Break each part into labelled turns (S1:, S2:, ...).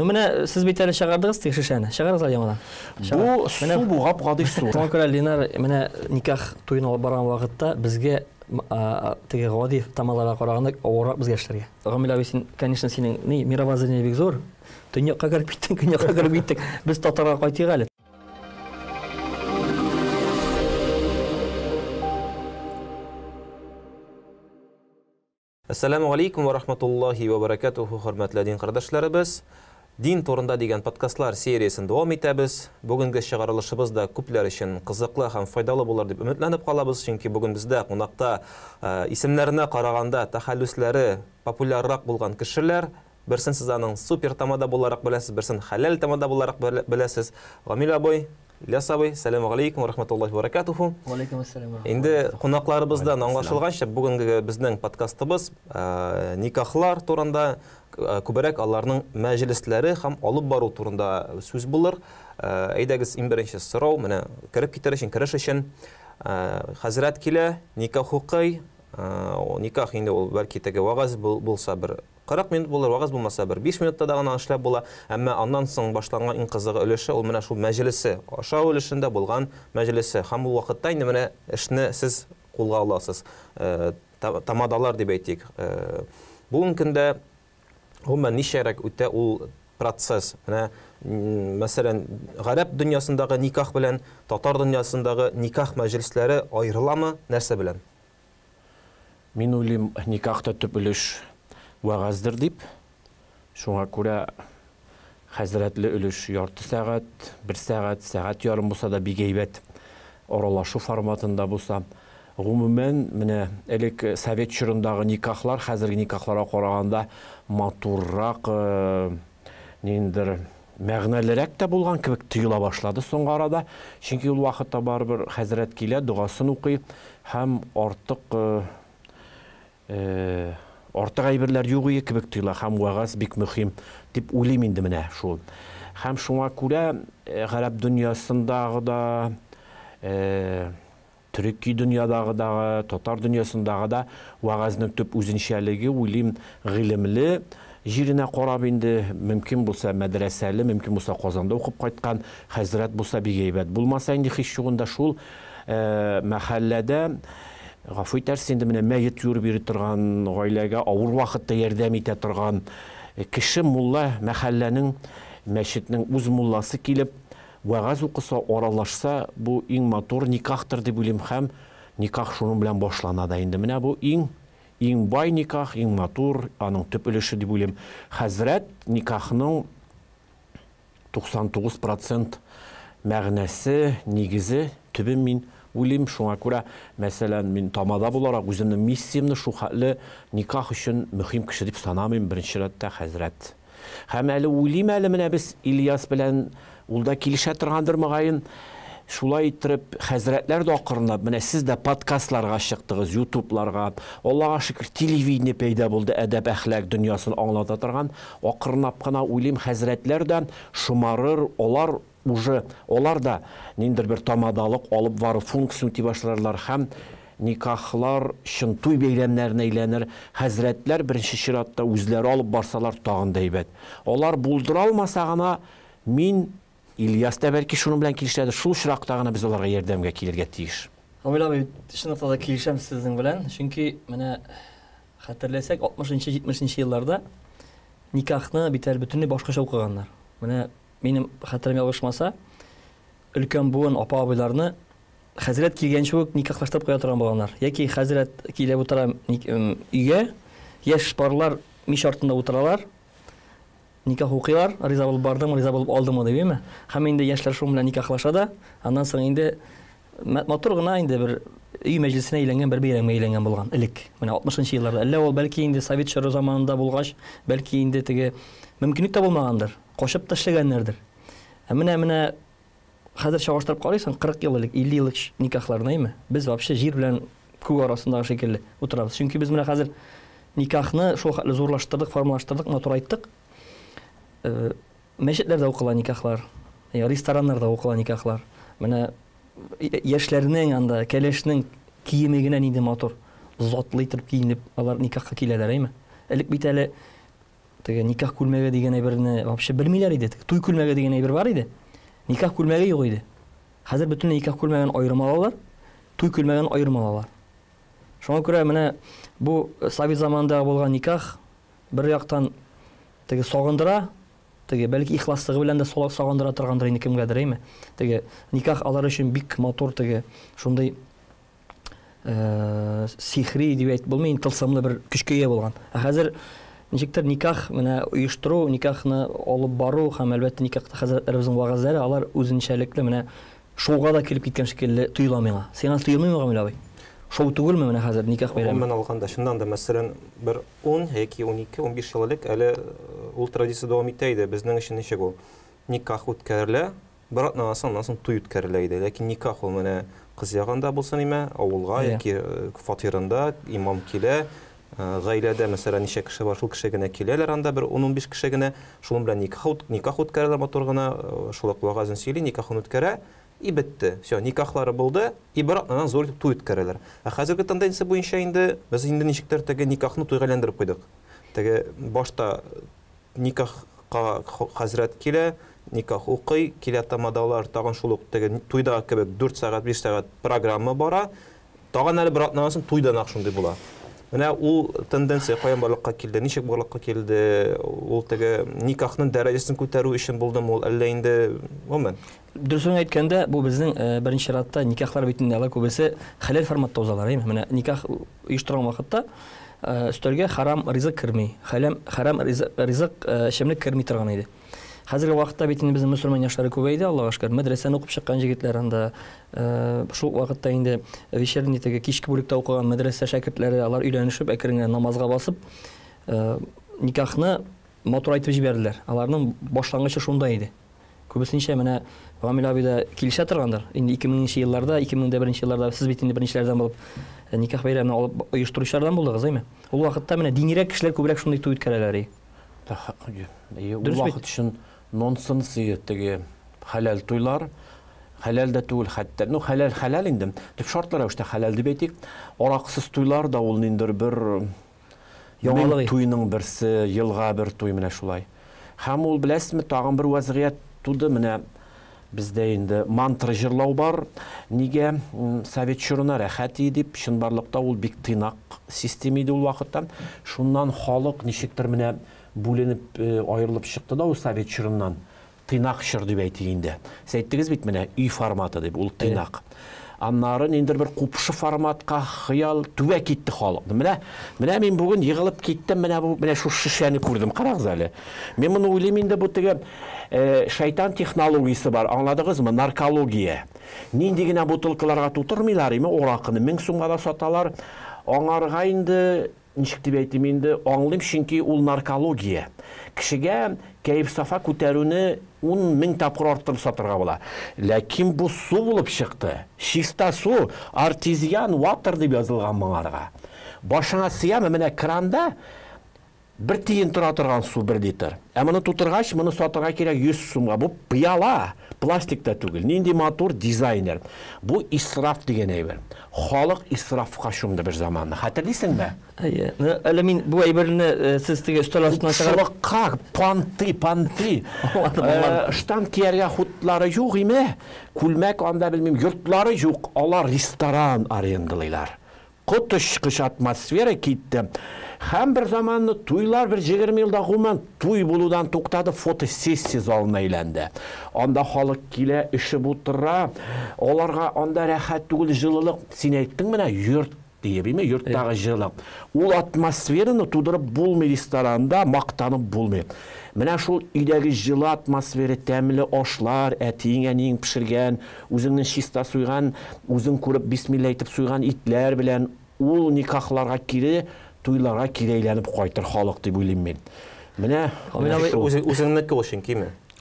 S1: Ну менә сез бит әле чыгардыгыз теге шешәне. Чыгарыгыз әле яңадан.
S2: Бу су бу гап-гади су.
S1: Шуңа күрә Ленар менә никах туен алып барган вакытта безгә теге гади тамаларга караганда авыррак безгә эшләргә. Гамил абый, син, конечно, синең ни мировоззрение бик зур. Төньякка кереп киттең, көньякка кереп киттек. Без татарга кайтыйк әле.
S3: Әссәләмү алейкум вә рахматуллаһи вә бәрәкәтүһү, хөрмәтле дин кардәшләребез. Дин турында дигән подкастлар сериясен дәвам итәбез. Бүгенге чыгарылышыбыз да күпләр өчен кызыклы һәм файдалы булыр дип өметләнеп калабыз, чөнки бүген бездә кунакта э, исемнәренә караганда тәхәллүсләре популяррак булган кешеләр. Берсен сез аның супер тамада буларак беләсез, берсен хәләл тамада буларак беләсез. Гамил абый, Ильяс абый, сәлам алейкум, рахматуллахи ва баракатуху.
S1: Валейкум ассалам.
S3: Инде кунакларыбыздан аңлашылганча, бүгенге безнең подкастыбыз э, никахлар турында, э, күбрәк аларның мәҗлесләре һәм алып бару турында сүз булыр. Э, әйдәгез, иң беренче сорау, менә кереп китәр өчен, кереш өчен, хәзрәт килә, никах укый, никах инде ул бәлки теге вагаз булса бер 40 минут булыр, вәгазь булмаса бер 5 минутта да гына эшләп була. Әмма аннан соң башланган иң кызыгы өлеше ул менә шул мәҗлесе, ашау өлешендә булган мәҗлесе. Һәм ул вакытта инде менә эшне сез кулга аласыз. Э, тамадалар дип әйтик. Э, бүгенге көндә гомумән ничәрәк үтә ул процесс? Менә, мәсәлән, гарәп дөньясындагы никах белән татар дөньясындагы никах мәҗлесләре аерыламы? Нәрсә белән?
S2: Мин уйлыйм, никахта төп өлеш вәгазьдер дип. Шуңа күрә хәзрәтле өлеш ярты сәгать, бер сәгать, сәгать ярым булса да бик әйбәт. Аралашу форматында булса. Гомумән, менә элек совет чорындагы никахлар хәзерге никахларга караганда матуррак, э, ниндидер мәгънәлерәк тә булган кебек тоела башлады соңгы арада. Чөнки ул вакытта барыбер хәзрәт килә, догасын укый һәм артык э, э, артык әйберләр юк ие кебек тоела һәм вәгазь бик мөһим дип уйлыйм инде менә шул. Һәм шуңа күрә э, гарәп дөньясындагы да э, Төрки дөньядагы дагы, татар дөньясындагы да вәгазьнең төп үзенчәлеге, уйлыйм, гыйлемле җиренә карап инде, мөмкин булса мәдрәсәле, мөмкин булса Казанда укып кайткан хәзрәт булса бик әйбәт. Булмаса инде һич югында шул мәхәлләдә, гафу итәрсез инде, менә мәет юрып йөри торган гаиләгә авыр вакытта ярдәм итә торган кеше, мулла, мәхәлләнең, мәчетнең үз мулласы килеп, Вәгазь укыса, аралашса, бу иң матур никахтыр дип уйлыйм һәм никах шуның белән башлана да инде. Менә бу иң иң бай никах, иң матур, аның төп өлеше дип уйлыйм. Хәзрәт никахның 99 процент мәгънәсе, нигезе, төбе мин уйлыйм. Шуңа күрә, мәсәлән, мин тамада буларак үземнең миссиямне шул хәтле никах өчен мөһим кеше дип санамыйм, беренче рәттә хәзрәт. Һәм әле уйлыйм әле менә без Ильяс белән ул да килешә торгандыр мөгаен. Шулай иттереп, хәзрәтләр дә акрынлап, менә сез дә подкастларга чыктыгыз, ютубларга. Аллага шөкер, телевидение пәйда булды, әдәп-әхлак дөньясын аңлата торган. Акрынлап кына уйлыйм, хәзрәтләр дә шомарыр, алар Уже алар да ниндидер бер тамадалык алып бару функциясен үти башларлар һәм никахлар чын туй бәйрәмнәренә әйләнер. Хәзрәтләр беренче чиратта үзләре алып барсалар тагын да әйбәт. Алар булдыра алмаса гына, мин, Ильяс та бәлки шуның белән килешәдер, шул очракта гына без аларга ярдәмгә килергә тиеш.
S1: Гамил абый, чынлыкта да килешәм сезнең белән, чөнки менә хәтерләсәк, 60-нчы, 70 нче елларда никахны бит әле бөтенләй башкача укыганнар. Менә Минем хәтерем ялгышмаса, өлкән буын апа-абыйларны хәзрәт килгәнче үк никахлаштырып куя торган булганнар. Яки хәзрәт килеп утыра өйгә, яшь парлар мич артында утыралар, никах укыйлар, риза булып бардыңмы, риза булып алдыңмы дип, әйеме? Һәм инде яшьләр шуның белән никахлаша да, аннан соң инде матур гына инде бер өй мәҗлесенә әйләнгән бер бәйрәмгә әйләнгән булган элек. Менә 60 елларда. Әллә ул бәлки инде совет чоры заманында булгач, бәлки инде теге мөмкинлек тә булмагандыр. Качып та эшләгәннәрдер. Ә менә менә хәзер чагыштырып карыйсың, 40 ел элек, 50 еллык никахларны, әйме? Без вообще җир белән күк арасындагы шикелле утырабыз. Чөнки без менә хәзер никахны шул хәтле зурлаштырдык, формалаштырдык, матурайттык. Э, мәчетләрдә укыла никахлар, рестораннарда укыла никахлар. Менә яшьләрнең анда, кәләшнең киеме генә нинди матур, затлы итеп киенеп, алар никахка киләләр, әйме? Элек бит әле Теге никах күлмәге дигән әйберне вообще белмиләр иде. Теге туй күлмәге дигән әйбер бар иде. Никах күлмәге юк иде. Хәзер бөтенләй никах күлмәген аерым алалар, туй күлмәген аерым алалар. Шуңа күрә менә бу совет заманында булган никах бер яктан теге сагындыра, теге бәлки ихласлыгы белән дә сагындыра торгандыр инде кемгәдер, әйме? Теге никах алар өчен бик матур теге шундый сихри дип әйтеп булмый, тылсымлы бер көчкә ия булган. Ә хәзер ничектер никах менә оештыру, никахны алып бару һәм әлбәттә никахта хәзрәтләребезнең вәгазьләре алар үзенчәлекле менә шоуга да килеп киткән шикелле тоела миңа. Сиңа тоелмыймы, Гамил абый? Шоу түгелме менә хәзер никах бәйрәме?
S3: Гомумән алганда, чыннан да, мәсәлән, бер 10 яки 12, 15 ел элек әле ул традиция дәвам итә иде. Безнең өчен ничек ул? Никах үткәрелә, бер атнадан соң, аннан соң туй үткәрелә иде. Ләкин никах ул менә кыз ягында булсын име, авылга яки фатирында имам килә, гаиләдә, мәсәлән, ничә кеше бар, шул кеше генә киләләр анда, бер 10-15 кеше генә, шуның белән никах, никах үткәрәләр матур гына, шул ук вәгазен сөйли, никахын үткәрә, и бетте. Все, никахлары булды, и бер атнадан зур итеп туй үткәрәләр. Ә хәзерге тенденция буенча инде без инде ничектер теге никахны туйга әйләндереп куйдык. Теге башта никахка хәзрәт килә, никах укый, килә тамадалар, тагын шул ук теге туйдагы кебек 4 сәгать, 5 сәгать программа бара. Тагын әле бер атнадан соң туй да нәкъ шундый була. Менә ул тенденция каян барлыкка килде, ничек барлыкка килде, ул теге никахның дәрәҗәсен күтәрү өчен булдымы ул, әллә инде гомумән?
S1: Дөресен әйткәндә, бу безнең беренче чиратта никахлар бит инде алар күбесе хәләл форматта узалар, әйеме? Менә никах оештырган вакытта өстәлгә харам ризык керми, хәләм харам ризык, эчемлек керми торган иде. Хәзерге вакытта бит инде безнең мөселман яшьләре күбәйде, Аллага шөкер. Мәдрәсәне укып чыккан җегетләр анда, шул ук вакытта инде вечерний теге кичке бүлектә укыган мәдрәсә шәкертләре, алар өйләнешеп, әкрен генә намазга басып, никахны матурайтып җибәрделәр. Аларның башлангычы шунда иде. Күбесенчә менә Гамил абый да килешә торгандыр. Инде 2000 нче елларда, 2001 елларда сез бит инде беренчеләрдән булып никах бәйрәмен алып оештыручылардан булдыгыз, әйме? Ул вакытта менә динирәк кешеләр күбрәк шундый туй үткәрәләр.
S2: Ул вакыт өчен нонсенс теге хәләл туйлар, хәләл дә түгел хәтта. Ну, хәләл хәләл инде. Тик шартлы рәвештә хәләл дип әйтик. Араксыз туйлар да ул ниндер бер яңалык туйның берсе, елга бер туй менә шулай. Һәм ул беләсезме, тагын бер вазгыять туды менә бездә инде мантра җырлау бар. Нигә совет чорына рәхәт иде дип, чынбарлыкта ул бик тыйнак система иде ул вакытта. Шуннан халык ничектер менә бүленеп аерылып чыкты да ул совет чорыннан. Тыйнак чор дип әйтик инде. Сез әйттегез бит менә өй форматы дип, ул тыйнак. Аннары ниндидер бер купшы форматка хыял түбә китте халык. Менә, менә мин бүген егылып киттем, менә бу, менә шушы шешәне күрдем. Карагыз әле. Мин моны уйлыйм инде бу теге шайтан технологиясе бар, аңладыгызмы? Наркология. Нинди генә бутылкаларга тутырмыйлар, име аракыны 1000 сумга да саталар. Аңарга инде ничек дип әйтим инде, аңлыйм, чөнки ул наркология. Кешегә кәеф-сафа күтәрүне 10 мең тапкыр арттырып сатырга була. Ләкин бу су булып чыкты. Чиста су, артезиан ватер дип язылган моңарга. Башыңа сыямы, менә кранда бер тиен тора торган су 1 литр. Ә моны тутыргач, моны сатырга кирәк 100 сумга. Бу пыяла, пластик та түгел. Нинди матур дизайнер. Бу исраф дигән әйбер. Халык исрафка чумды бер заманны. Хәтерлисеңме?
S1: Әйе. Әле мин бу әйберне сез теге өстәл астына чыгарып
S2: Купшылыкка, панты, панты. Штан кияргә хутлары юк име? Күлмәк анда белмим, йортлары юк. Алар ресторан арендалыйлар. Коточкыч атмосфера китте. Һәм бер заманны туйлар бер 20 елда гомумән туй булудан туктады, фотосессия залына әйләнде. Анда халык килә, өшеп утыра. Аларга анда рәхәт түгел, җылылык. Син әйттең менә йорт диеп, име, йорттагы җылылык. Ул атмосфераны тудырып булмый ресторанда, мактанып булмый. Менә шул өйдәге җылы атмосфера, тәмле ашлар, әтиең, әниең пешергән, үзеңнең чиста суйган, үзең күреп бисмилла әйтеп суйган итләр белән ул никахларга кире, туйларга кире әйләнеп кайтыр халык дип уйлыйм мин. Менә
S3: үзеңнеке ул чөнки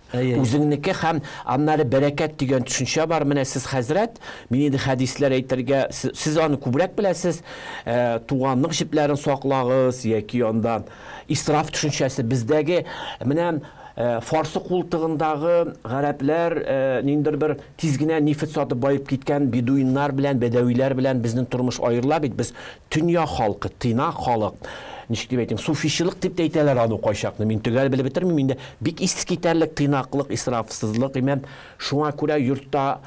S2: Үзеңнеке һәм аннары бәрәкәт дигән төшенчә бар. Менә сез хәзрәт, мин инде хәдисләр әйтергә, сез аны күбрәк беләсез, туганлык җепләрен саклагыз яки анда исраф төшенчәсе бездәге менә Фарсы култыгындагы гарәпләр, ниндидер бер тиз генә нефть сатып баеп киткән бедуиннар белән, бәдәвиләр белән безнең тормыш аерыла бит. Без төньяк халкы, тыйнак халык. Ничек дип әйтим, суфичылык дип тә әйтәләр аны кайчакны. Мин төгәл белеп бетермим инде. Бик искитәрлек тыйнаклык, исрафсызлык, имән. Шуңа күрә йортта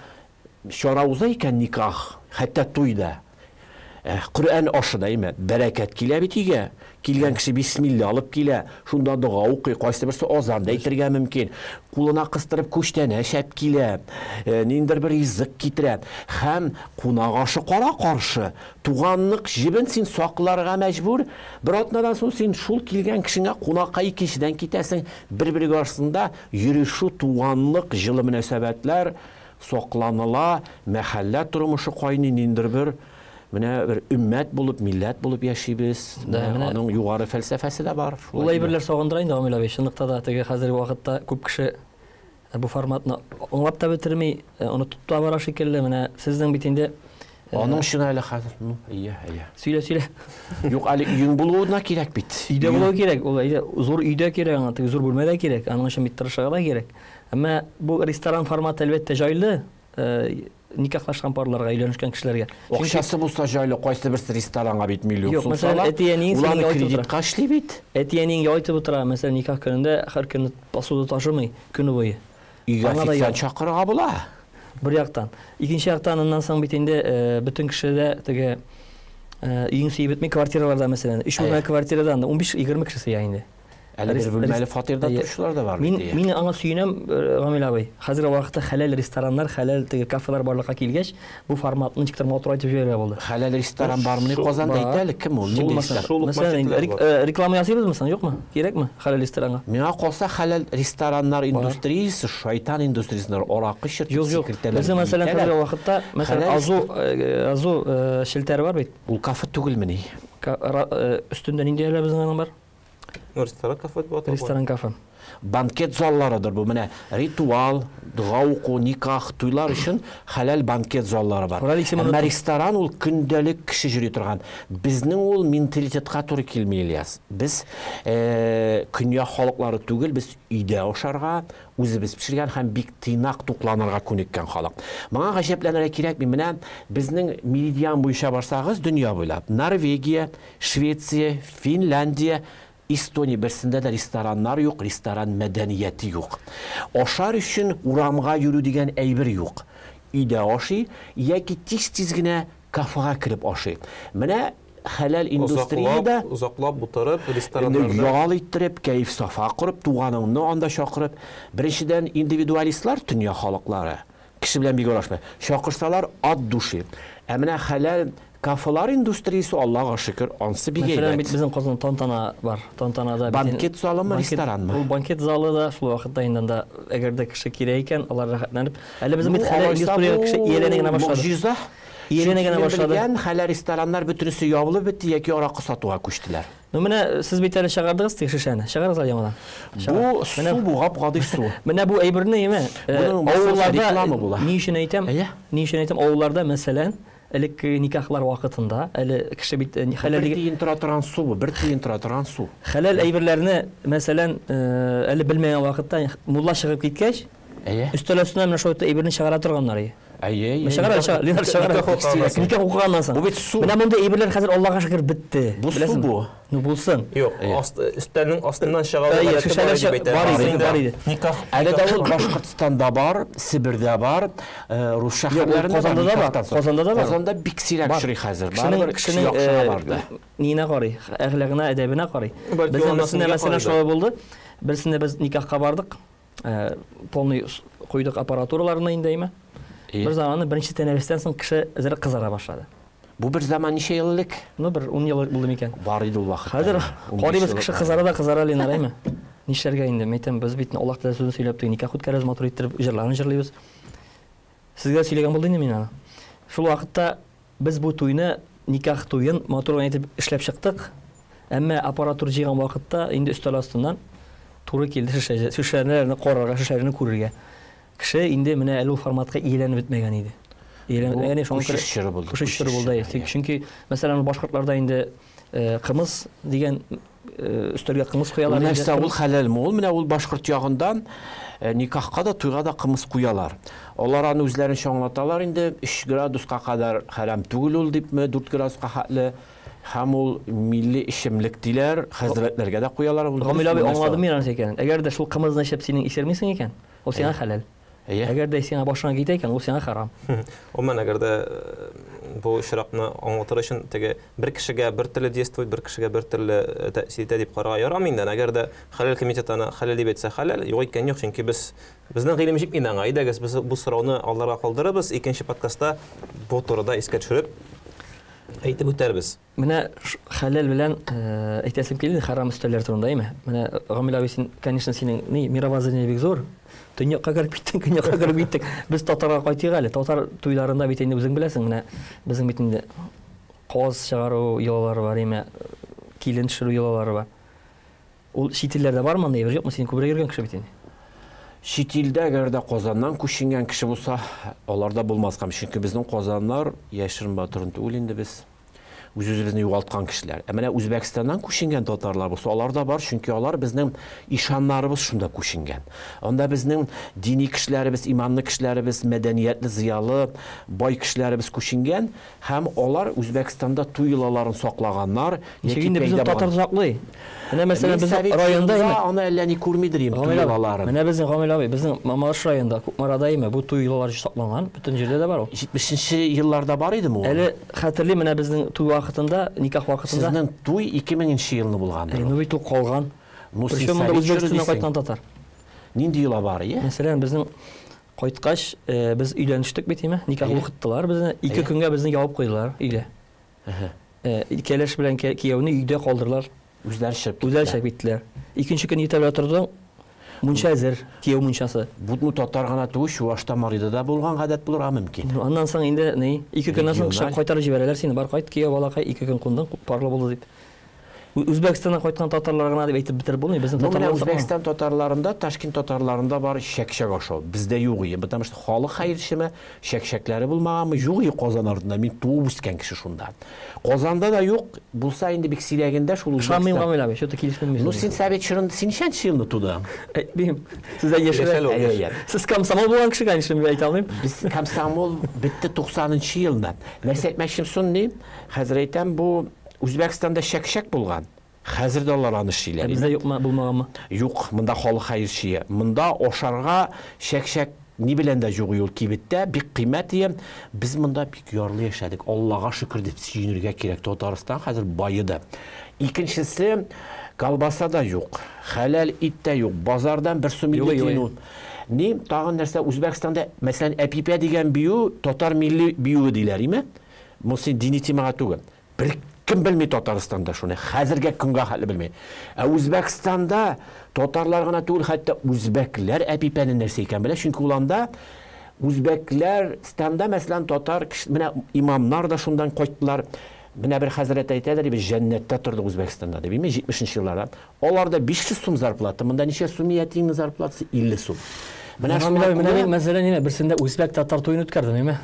S2: чара уза икән никах, хәтта туй да. Коръән ашы да, әйме, бәрәкәт килә бит өйгә. Килгән кеше бисмилла алып килә, шунда дога укый, кайсы берсе азан да әйтергә мөмкин. Кулына кыстырып күчтәнәч әп килә, ниндидер бер ризык китерә. Һәм кунак ашы кара-каршы. Туганлык җебен син сакларга мәҗбүр. Бер атнадан соң син шул килгән кешеңә кунакка икенчедән китәсең. Бер-бергә арасында йөрешү, туганлык, җылы мөнәсәбәтләр сакланыла, мәхәллә тормышы кайный, ниндидер бер менә бер өммәт булып, милләт булып яшибез.
S1: Да,
S2: Менә
S1: менә
S2: аның югары фәлсәфәсе дә бар.
S1: Ул
S2: Шулай
S1: әйберләр сагындыра инде, Гамил абый. Чынлыкта да теге хәзерге вакытта күп кеше бу форматны аңлап та бетерми, онытып та бара шикелле. Менә сезнең бит инде
S2: Аның өчен әле хәзер, ну, ия, ия.
S1: Сөйлә, сөйлә.
S2: Юк, әле өең булуы да кирәк бит.
S1: Өйдә булуы кирәк, ул әйдә, зур өйдә кирәк аңа, теге зур бүлмәдә кирәк. Аның өчен бит тырышырга да кирәк. Әмма бу ресторан форматы әлбәттә җайлы, никахлашкан парларга, өйләнешкән кешеләргә.
S2: Акчасы булса җайлы, кайсы берсе ресторанга бит миллион
S1: Юк,
S2: сум
S1: мәсәлән,
S2: сала.
S1: әти-әниең
S2: Ул
S1: синең
S2: аны
S1: ял итеп утыра.
S2: кредитка эшли бит.
S1: Әти-әниең ял итеп утыра, мәсәлән, никах көнендә һәр көнне посуда ташымый көне буе.
S2: Өйгә
S1: Аңа да
S2: официант
S1: ял.
S2: чакырырга була.
S1: Бер яктан. Икенче яктан, аннан соң бит инде бөтен кеше дә теге өең сөеп бетми, квартираларда мәсәлән, өч бүлмәле квартирада анда 15-20 кеше сыя инде.
S2: Әле бер бүлмәле фатирда торучылар да бар
S1: Мин
S2: бит.
S1: мин аңа сөенәм, Гамил абый. Хәзерге вакытта хәләл рестораннар, хәләл теге кафелар барлыкка килгәч, бу форматны ничектер матурайтып җибәрергә булды.
S2: Хәләл ресторан бармыни Казанда
S1: Бар.
S2: әйтә әле, кем ул? Нинди ресторан?
S3: Шул ук
S1: Мәсәлән,
S3: мәчетләр
S1: инде
S3: бар.
S1: реклама ясыйбызмы соң, юкмы? Кирәкме хәләл ресторанга?
S2: Миңа калса хәләл рестораннар индустриясе, шайтан индустриясендә аракы чиртеп
S1: Юк, юк.
S2: сикертәләр.
S1: Безнең мәсәлән
S2: биетәләр.
S1: хәзерге вакытта, мәсәлән,
S2: Хәләл
S1: Азу, Азу челтәре бар бит.
S2: Ул кафе түгелмени?
S1: Өстендә нинди әле безнең аның бар?
S3: Ну, ресторан кафе дип атала.
S1: Ресторан кафе.
S2: Банкет залларыдыр бу. Менә ритуал, дога уку, никах, туйлар өчен хәләл банкет заллары бар.
S1: Урал исемен
S2: Әмма
S1: оныттым.
S2: ресторан ул көндәлек кеше йөри торган. Безнең ул менталитетка туры килми, Ильяс. Без көньяк халыклары түгел, без өйдә ашарга, үзебез пешергән һәм бик тыйнак тукланырга күнеккән халык. Моңа гаҗәпләнергә кирәкми. Менә безнең меридиан буенча барсагыз, дөнья буйлап Норвегия, Швеция, Финляндия, Эстония берсендә дә рестораннар юк, ресторан мәдәнияте юк. Ашар өчен урамга йөрү дигән әйбер юк. Өйдә ашый яки тиз-тиз генә кафега кереп ашый. Менә хәләл индустриядә
S3: Озаклап утырып,
S2: инде
S3: рестораннарда
S2: ял иттереп, кәеф сафа корып, туганыңны анда чакырып, беренчедән индивидуалистлар дөнья халыклары, кеше белән бик аралашмый. Чакырсалар от души. Ә менә хәләл кафелар индустриясе, Аллаһка шөкер, ансы бик
S1: Мәсәлән,
S2: әйбәт.
S1: бит безнең Казанда тантана бар. Тантанада бит инде
S2: Банкет залымы,
S1: банкет-
S2: ресторанмы?
S1: Ул банкет залы да шул вакытта инде анда әгәр дә кеше кирәк икән, алар рәхәтләнеп. Әле безнең бит
S2: Ну,
S1: хәләл
S2: алайса
S1: индустрия
S2: бу
S1: кеше ияләнә генә башлады.
S2: Могҗиза.
S1: Ияләнә генә
S2: Чөнки мин
S1: башлады.
S2: белгән хәләл рестораннар бөтенесе ябылып бетте яки аракы сатуга күчтеләр.
S1: Ну, менә сез бит әле чыгардыгыз теге шешәне. Чыгарыгыз әле яңадан.
S2: Бу су бу, гап-гади су.
S1: Менә бу әйберне, әйме,
S2: Моның махсус
S1: авылларда
S2: реклама була.
S1: Ни өчен әйтәм?
S2: Әйе.
S1: Ни өчен әйтәм? Авылларда, мәсәлән, элекке никахлар вакытында, әле кеше бит, хәләл
S2: Бер тиен тора торган су бу, бер тиен тора торган су.
S1: Хәләл әйберләрне, мәсәлән, әле белмәгән вакытта мулла чыгып киткәч,
S2: Әйе.
S1: өстәл өстенә менә шул әйберне чыгара торганнар иде.
S2: Әйе, әйе.
S1: Чыгара, чыгара, Ленар чыгара.
S3: Никах укыганнан соң.
S1: Никах укыганнан соң.
S2: Бу бит су.
S1: Менә мондый әйберләр хәзер Аллаһка шөкер бетте.
S2: Бу су
S1: Беләсеңме?
S2: бу.
S1: Ну булсын.
S3: Юк,
S2: Әйе.
S3: өстәлнең астыннан чыгару
S1: Әйе,
S3: гадәте
S1: шешәләр
S3: бар иде бит,
S1: бар иде,
S3: инде
S1: бар иде.
S3: Никах,
S2: Әле дә
S3: никах
S2: ул Башкортстанда бар, Себердә бар, рус
S1: Юк, ул
S2: шәһәрләрендә
S1: Казанда да бар,
S2: никахтан соң.
S1: Казанда да бар.
S2: Казанда бик сирәк
S1: Бар.
S2: очрый хәзер.
S1: Кешенең,
S2: Барыбер кеше
S1: кешенең,
S2: яхшыга барды.
S1: ниенә карый, әхлагына, әдәбенә карый.
S3: Бәлки
S1: Безнең
S3: ул
S1: берсендә
S3: анасына
S1: мәсәлән
S3: карый да.
S1: шулай булды. Берсендә без никахка бардык. Полный куйдык аппаратураларны инде, әйме?
S2: Әйе.
S1: Бер заманны беренче тәнәфестән соң кеше әзрәк кызара башлады.
S2: Бу бер заман ничә ел элек?
S1: Ну, бер 10 ел булды микән?
S2: Бар иде ул вакытта.
S1: Хәзер
S2: 15
S1: карыйбыз,
S2: ел
S1: кеше
S2: элек.
S1: кызара да кызара, Ленар, әйме? Нишләргә инде? Мен әйтәм, без бит Аллаһ Тәгалә сүзен сөйләп, теге никах үткәрәбез, матур иттереп җырларын җырлыйбыз. Сезгә сөйләгән булды инде мин аны. Шул вакытта без бу туйны, никах туен матур гына итеп эшләп чыктык. Әмма аппаратура җыйган вакытта инде өстәл астыннан туры килде шешәләрне карарга, шешәләрне күрергә. Кеше инде менә әле ул форматка ияләнеп бетмәгән иде. Ияләнеп
S2: Бу
S1: бетмәгән иде, шуңа
S2: күчеш
S1: күрә
S2: чоры булды,
S1: Күчеш чоры
S2: күчеш
S1: булды,
S2: чоры,
S1: әйе. Чөнки, мәсәлән, башкортларда инде, кымыз дигән Өстәлгә кымыз куялар.
S2: Ул нәрсә, ул хәләлме? Ул менә ул башкорт ягында никахка да, туйга да кымыз куялар. Алар аны үзләренчә аңлаталар инде, 3 градуска кадәр хәрам түгел ул дипме, 4 градуска хәтле. Һәм ул милли эчемлек диләр, хәзрәтләргә дә куялар.
S1: Гамил абый, аңладым мин аны икәнен. Әгәр дә шул кымызны эчеп синең исермисең икән, ул сиңа хәләл. Әгәр дә сиңа башыңа китә икән, ул сиңа харам.
S3: Гомумән, әгәр дә бу очракны аңлатыр өчен теге бер кешегә бер төрле действует, бер кешегә бер төрле тәэсир итә дип карарга ярамый инде. Әгәр дә хәләл комитеты аны хәләл дип әйтсә хәләл, юк икән юк, чөнки без безнең гыйлем җитми аңа. Әйдәгез, без бу сорауны аларга калдырабыз, икенче подкастта бу турыда искә төшереп әйтеп үтәрбез.
S1: Менә хәләл белән әйтәсем килде харам өстәлләр турында, әйме? Менә Гамил абый, син, конечно, синең ни мировоззрение бик зур. Төньякка кереп киттең, көньякка кереп киттек. Без татарга кайтыйк әле. Татар туйларында бит инде үзең беләсең, менә безнең бит инде каз чыгару йолалары бар, әйме? Килен төшерү йолалары бар. Ул чит илләрдә бармы андый әйбер, юкмы? Син күбрәк йөргән кеше бит инде.
S2: Чит илдә, әгәр дә Казаннан күченгән кеше булса, аларда булмас һәм чөнки безнең Казаннар яшерен батырын түгел инде без үз-үзебезне югалткан кешеләр. Ә менә Үзбәкстаннан күченгән татарлар булса, алар да бар, чөнки алар безнең ишаннарыбыз шунда күченгән. Анда безнең дини кешеләребез, иманлы кешеләребез, мәдәниятле, зыялы, бай кешеләребез күченгән. Һәм алар Үзбәкстанда туй йолаларын саклаганнар,
S1: Ничек инде безнең татар саклый? Менә мәсәлән безнең районда
S2: инде аны әллә ни күрмидер инде туй йолаларын.
S1: Менә безнең Гамил абый, безнең Мамадыш районында, Кукмарада име бу туй йолалары сакланган, бөтен җирдә дә бар ул.
S2: 70 нче елларда бар идеме ул?
S1: Әле хәтерлим, менә безнең туй вакытында, никах вакытында.
S2: Сезнең туй 2000 нче елны булгандыр.
S1: Ну бит ул калган. Ну син Причем монда Үзбәкстаннан кайткан татар.
S2: Нинди йола бар, ие?
S1: Мәсәлән, безнең Кайткач, без өйләнештек бит, име? Никах укыттылар безне. Ике көнгә безне ябып куйдылар өйдә. Кәләш белән кияүне өйдә калдырдылар.
S2: Үзләре чыгып
S1: киттеләр. Үзләре чыгып киттеләр. Икенче көн иртә белән тордым, мунча әзер, кияү мунчасы.
S2: Бу ну татар гына түгел, чувашта, марида да булган гадәт булырга мөмкин.
S1: Ну, аннан соң инде ни, ике көннән соң кайтарып җибәрәләр сине, бар кайт, кияү балакай, ике көн кундың, парлы булды дип. Үзбәкстаннан кайткан татарлар гына дип әйтеп бетереп булмый. Безнең
S2: Ну, менә татарлар Үзбәкстан татарларында, Ташкент татарларында бар чәкчәк ашау. Бездә юк ие, потому что халык хәерчеме, чәкчәкләре булмаганмы, юк ие Казан артында. Мин туып үскән кеше шунда. Казанда да юк, булса инде бик сирәгендә шул
S1: Ышанмыйм, Үзбәкстан. Гамил абый, что-то килешмим
S2: мин. Ну, син совет чорында, син ничәнче елны тудың?
S1: Әйтмим. Сездән яшерәк.
S2: Әйе, әйе.
S1: Сез комсомол булган кеше, конечно, мин әйтә алмыйм.
S2: Без комсомол бетте 90 нчы елны. Нәрсә әйтмәкчем соң, ни? Хәзер әйтәм, бу Үзбәкстанда чәк-чәк булган. Хәзер дә алар аны эшлиләр.
S1: Ә бездә юкмы, булмаганмы?
S2: Юк, монда халык хәерчие. Монда ашарга чәк-чәк ни белән дә юк ул кибеттә, бик кыйммәт ие. Без монда бик ярлы яшәдек. Аллага шөкер дип сөенергә кирәк. Татарстан хәзер баеды. Икенчесе, колбаса да юк, хәләл ит тә юк. Базардан бер сум 50 тиен ул. Ни, тагын нәрсә, Үзбәкстанда, мәсәлән, әпипә дигән бию татар милли биюе диләр, име? Монысы дини темага түгел. Беркем белми Татарстанда шуны. Хәзергә көнгә хәтле белми. Ә Үзбәкстанда татарлар гына түгел, хәтта үзбәкләр әпипәнең нәрсә икәнен белә, чөнки ул анда үзбәкләр станда, мәсәлән, татар менә имамнар да шундан кайттылар. Менә бер хәзрәт әйтәдер, без җәннәттә тордык Үзбәкстанда дип, 70 нче елларда. Аларда 500 сум зарплата, монда ничә сум әтиеңнең зарплатасы? 50 сум.
S1: Менә шуңа менә мин мәсәлән, берсендә үзбәк татар туен үткәрдем, әйме?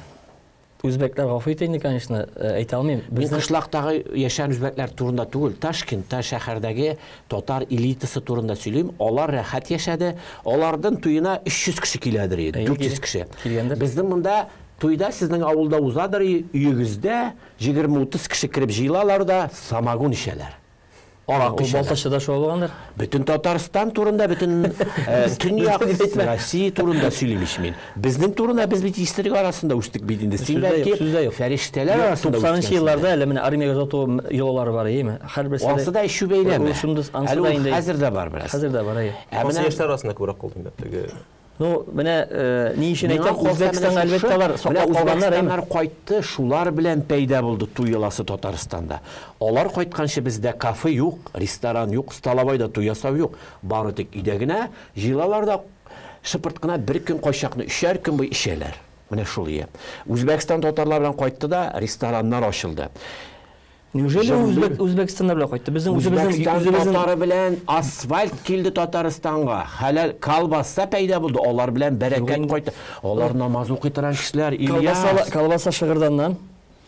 S1: Үзбәкләр гафу итә инде, конечно, әйтә алмыйм.
S2: Мин кышлактагы яшәгән үзбәкләр турында түгел, Ташкентта шәһәрдәге татар элитасы турында сөйлим. Алар рәхәт яшәде. Аларның туена 300 кеше киләдер иде, 400 кеше.
S1: Килгәндер.
S2: Безнең монда туйда сезнең авылда узадыр, өегездә 20-30 кеше кереп җыелалар да самогон эчәләр.
S1: Аракы эчәләр. Балтачта шулай булгандыр.
S2: Бөтен Татарстан турында, бөтен Төньяк Россия турында сөйлим ич мин. Безнең турында без бит исерек арасында үстек бит инде. Син бәлки фәрештәләр арасында
S1: үскәнсең. 90 елларда әле менә армиягә озату йолалары бар, әйеме?
S2: Һәрберсе. Ансы да эчү бәйләме. Әле ул хәзер дә бар бераз.
S1: Хәзер дә бар, әйе.
S3: Ә менә яшьләр арасында күбрәк калды инде теге.
S1: Ну, менә ни өчен әйтәм, Үзбәкстанга әлбәттә алар саклап калганнар,
S2: әйме? Кайтты, шулар белән пәйда булды туй йоласы Татарстанда. Алар кайтканчы бездә кафе юк, ресторан юк, столовойда туй ясау юк. Бары тик өйдә генә җыелалар да шыпырт кына бер көн кайчакны өчәр көн буе эчәләр. Менә шул ие. Үзбәкстан татарлар белән кайтты да, рестораннар ачылды.
S1: Неужели ул Үзбәкстаннар белән кайтты? Безнең
S2: үзебезнең үзебезнең татары белән асфальт килде Татарстанга. Хәләл колбаса пәйда булды. Алар белән бәрәкәт кайтты. Алар намаз укый торган кешеләр.
S1: Ильяс. Колбаса, колбаса Шыгырданнан,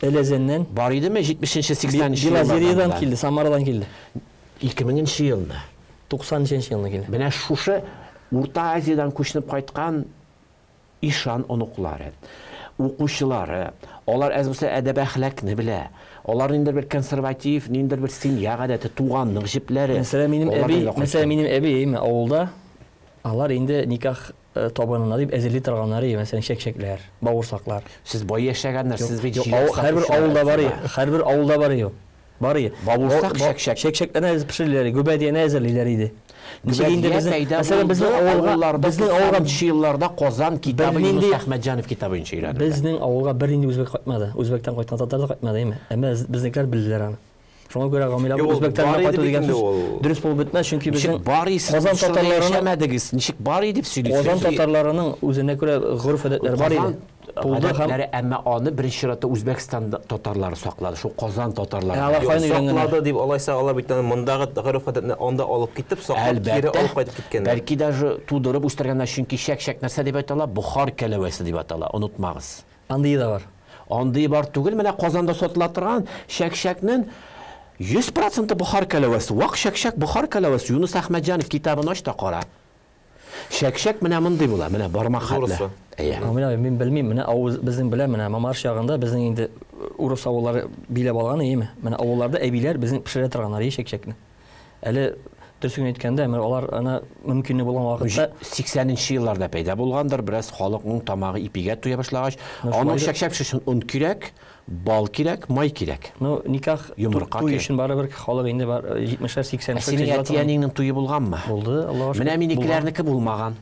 S1: Әләзәннән.
S2: Бар идеме 70-нче, 80-нче
S1: елларда? Белозерьедан килде, Самарадан килде.
S2: 2000 елны.
S1: 93 елны килде.
S2: Менә шушы Урта Азиядән күченеп кайткан ишан оныклары, укучылары, алар әз булса әдәп әхлакны белә. Алар ниндидер бер консерватив, ниндидер бер семья гадәте, туганлык җепләре.
S1: Мәсәлән, минем әби, мәсәлән, минем әби, авылда алар инде никах табынына дип әзерли торганнар, мәсәлән, чәкчәкләр, бавырсаклар.
S2: Сез бай яшәгәннәр, сез бит
S1: һәрбер авылда бар, һәрбер авылда бар. Бар.
S2: Бавырсак, чәкчәк.
S1: Чәкчәкләрне әзер пешерәләр, гөбәдияне әзерлиләр иде.
S2: Ничек инде безнең, мәсәлән, безнең авылга, безнең авылга елларда Казан китабы Юнус Әхмәтҗанов китабы буенча өйрәнелде.
S1: Безнең авылга бернинди үзбәк кайтмады. Үзбәктән кайткан татар да кайтмады, әйме? Әмма безнекеләр белделәр аны. Шуңа күрә Гамил абый үзбәктән кайту дигән сүз дөрес булып бетмәс, чөнки безнең
S2: Казан татарларының яшәмәдегез, ничек бар иде дип сөйлисез.
S1: Казан татарларының үзенә күрә гореф-гадәтләре бар иде.
S2: Булды һәм әмма аны беренче чиратта Үзбәкстан татарлары саклады, шул Казан татарлары.
S1: Алар каян өйрәнгәннәр?
S3: Саклады дип алайса, алар бит мондагы гореф-гадәтне анда алып китеп, саклап кире алып кайтып киткәннәр.
S2: Бәлки даже тудырып үстергәннәр, чөнки чәк-чәк нәрсә дип атала? Бохар кәләвәсе дип атала, онытмагыз.
S1: Андые да бар.
S2: Андые бар түгел, менә Казанда сатыла торган чәк-чәкнең 100% бохар кәләвәсе. Вак чәк-чәк бохар кәләвәсе. Юнус Әхмәтҗанов китабын ач та кара. Чәк-чәк менә мондый була, менә бармак хәтле.
S1: Әйе. Менә мин белмим, менә авыз безнең белән менә Мамарш ягында безнең инде урыс авыллары биләп алган, әйеме? Менә авылларда әбиләр безнең пешерә торганнар чәк-чәкне. Әле дөресен әйткәндә, менә алар ана мөмкинлек булган вакытта
S2: 80-нче елларда пәйда булгандыр, бераз халыкның тамагы ипигә туя башлагач, аның чәк-чәк өчен он кирәк, бал кирәк, май кирәк.
S1: Ну, никах туй өчен барыбер халык инде бар 70-ләр, 80-ләр.
S2: Синең әти-әниеңнең туе булганмы?
S1: Булды, Аллага шөкер.
S2: Менә минекеләрнеке булмаган.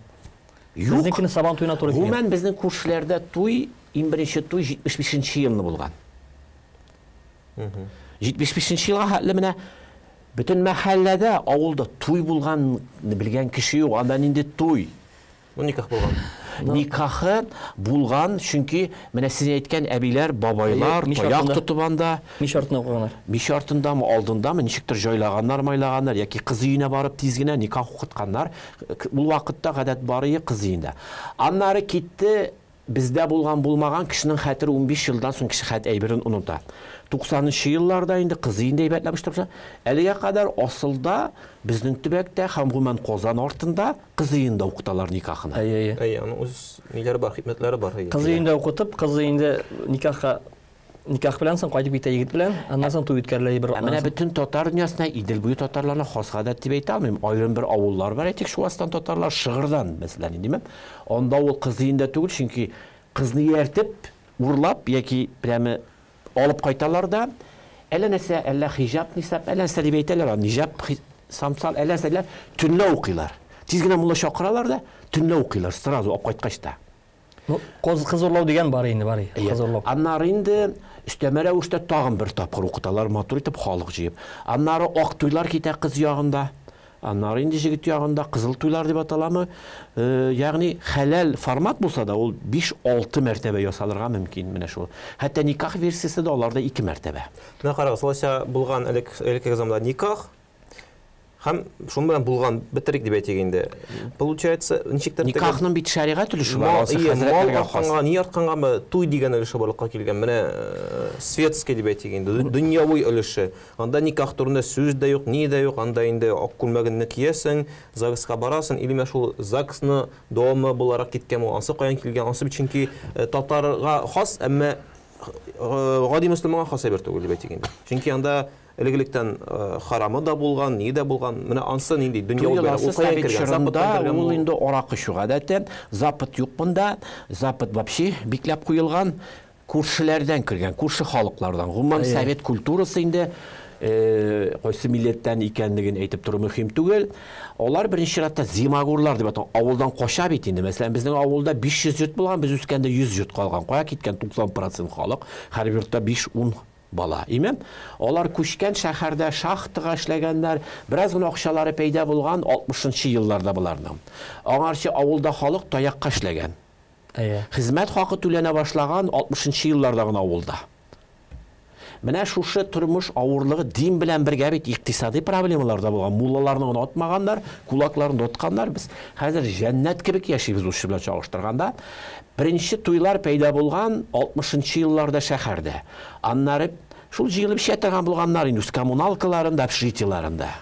S1: Юк. Безнекене Сабан туена туры килгән.
S2: Гомумән безнең күршеләрдә туй, иң беренче туй 75-нче елны булган. 75-нче елга хәтле менә бөтен мәхәлләдә, авылда туй булган белгән кеше юк. Анда нинди туй?
S3: Ну, никах булган.
S2: Никахы булган, чөнки менә сез әйткән әбиләр, бабайлар таяк тотып анда.
S1: Мич артында укыганнар.
S2: Мич артындамы, алдындамы, ничектер җайлаганнар, майлаганнар, яки кыз өенә барып тиз генә никах укытканнар. Ул вакытта гадәт бар иде кыз өендә. Аннары китте, бездә булган булмаган кешенең хәтере 15 елдан соң кеше хәт әйберен оныта. 90-нчы елларда инде кыз өендә әйбәтләп эшләп, әлегә кадәр асылда безнең төбәктә һәм гомумән Казан артында кыз өендә укыталар никахны.
S1: Әйе,
S3: әйе. Аның үз ниләре бар, хикмәтләре бар.
S1: Кыз өендә укытып, кыз өендә никахка никах белән соң кайтып китә егет белән, аннан соң туй үткәрелә бер.
S2: Менә бөтен татар дөньясына Идел буе татарларына хас гадәт дип әйтә алмыйм. Аерым бер авыллар бар, әйтик, Шуастан татарлар, Шыгырдан, мәсәлән, димем. Анда ул кыз өендә түгел, чөнки кызны ияртеп, урлап яки прямо алып кайталар да, әллә нәрсә, әллә хиҗап нисап, әллә нәрсә дип әйтәләр, ниҗап самсал, әллә нәрсә, төнлә укыйлар. Тиз генә мулла чакыралар да, төнлә укыйлар, сразу алып кайткач та.
S1: Ну, кыз урлау дигән бар инде, бар. Кыз урлау.
S2: Аннары инде өстәмә рәвештә тагын бер тапкыр укыталар, матур итеп халык җыеп. Аннары ак туйлар китә кыз ягында. Аннары инде җегет ягында кызыл туйлар дип аталамы? Ягъни хәләл формат булса да, ул 5-6 мәртәбә ясалырга мөмкин менә шул. Хәтта никах версиясе дә аларда 2 мәртәбә.
S3: Менә карагыз, алайса булган элеккеге заманда никах һәм шуның белән булган бетерик дип әйтик инде. Получается, ничектер
S2: никахның бит шәригать өлеше бар,
S3: асы хәзрәтләргә хас. Ни арткангамы, туй дигән өлеше барлыкка килгән. Менә светский дип әйтик инде, дөньяви өлеше. Анда никах турында сүз дә юк, ни дә юк, анда инде ак күлмәгеңне киясең, ЗАГСка барасың, или менә шул ЗАГСны дәвамы буларак киткән ул, ансы каян килгән, ансы бит чөнки татарга хас, әмма гади мөселманга хас әйбер түгел дип әйтик инде. Чөнки анда элек-электән харамы да булган, ни дә булган. Менә ансы нинди дөнья белән
S2: ул каян кергән? Западтан кергән. Ул инде аракы эчү гадәте. Запад юк монда. Запад вообще бикләп куелган. Күршеләрдән кергән, күрше халыклардан. Гомумән совет культурасы инде кайсы милләттән икәнлеген әйтеп тору мөһим түгел. Алар беренче чиратта зимагурлар дип аталган. Авылдан кача бит инде. Мәсәлән, безнең авылда 500 йорт булган, без үскәндә 100 йорт калган. Кая киткән 90% халык? Һәр йортта 5-10 бала. Име? Алар күчкән шәһәрдә шахтага эшләгәннәр, бераз гына акчалары пәйда булган 60-нчы елларда буларның. Аңарчы авылда халык таякка эшләгән. Хезмәт хакы түләнә башлаган 60-нчы елларда гына авылда. Менә шушы тормыш авырлыгы дин белән бергә бит икътисади проблемалар да булган. Муллаларны гына атмаганнар, кулакларны да атканнар. Без хәзер җәннәт кебек яшибез ул белән чагыштырганда. Беренче туйлар пәйда булган 60-нчы елларда шәһәрдә. Аннары шул җыелып эчә торган булганнар инде үз коммуналкаларында, общежитиеларында.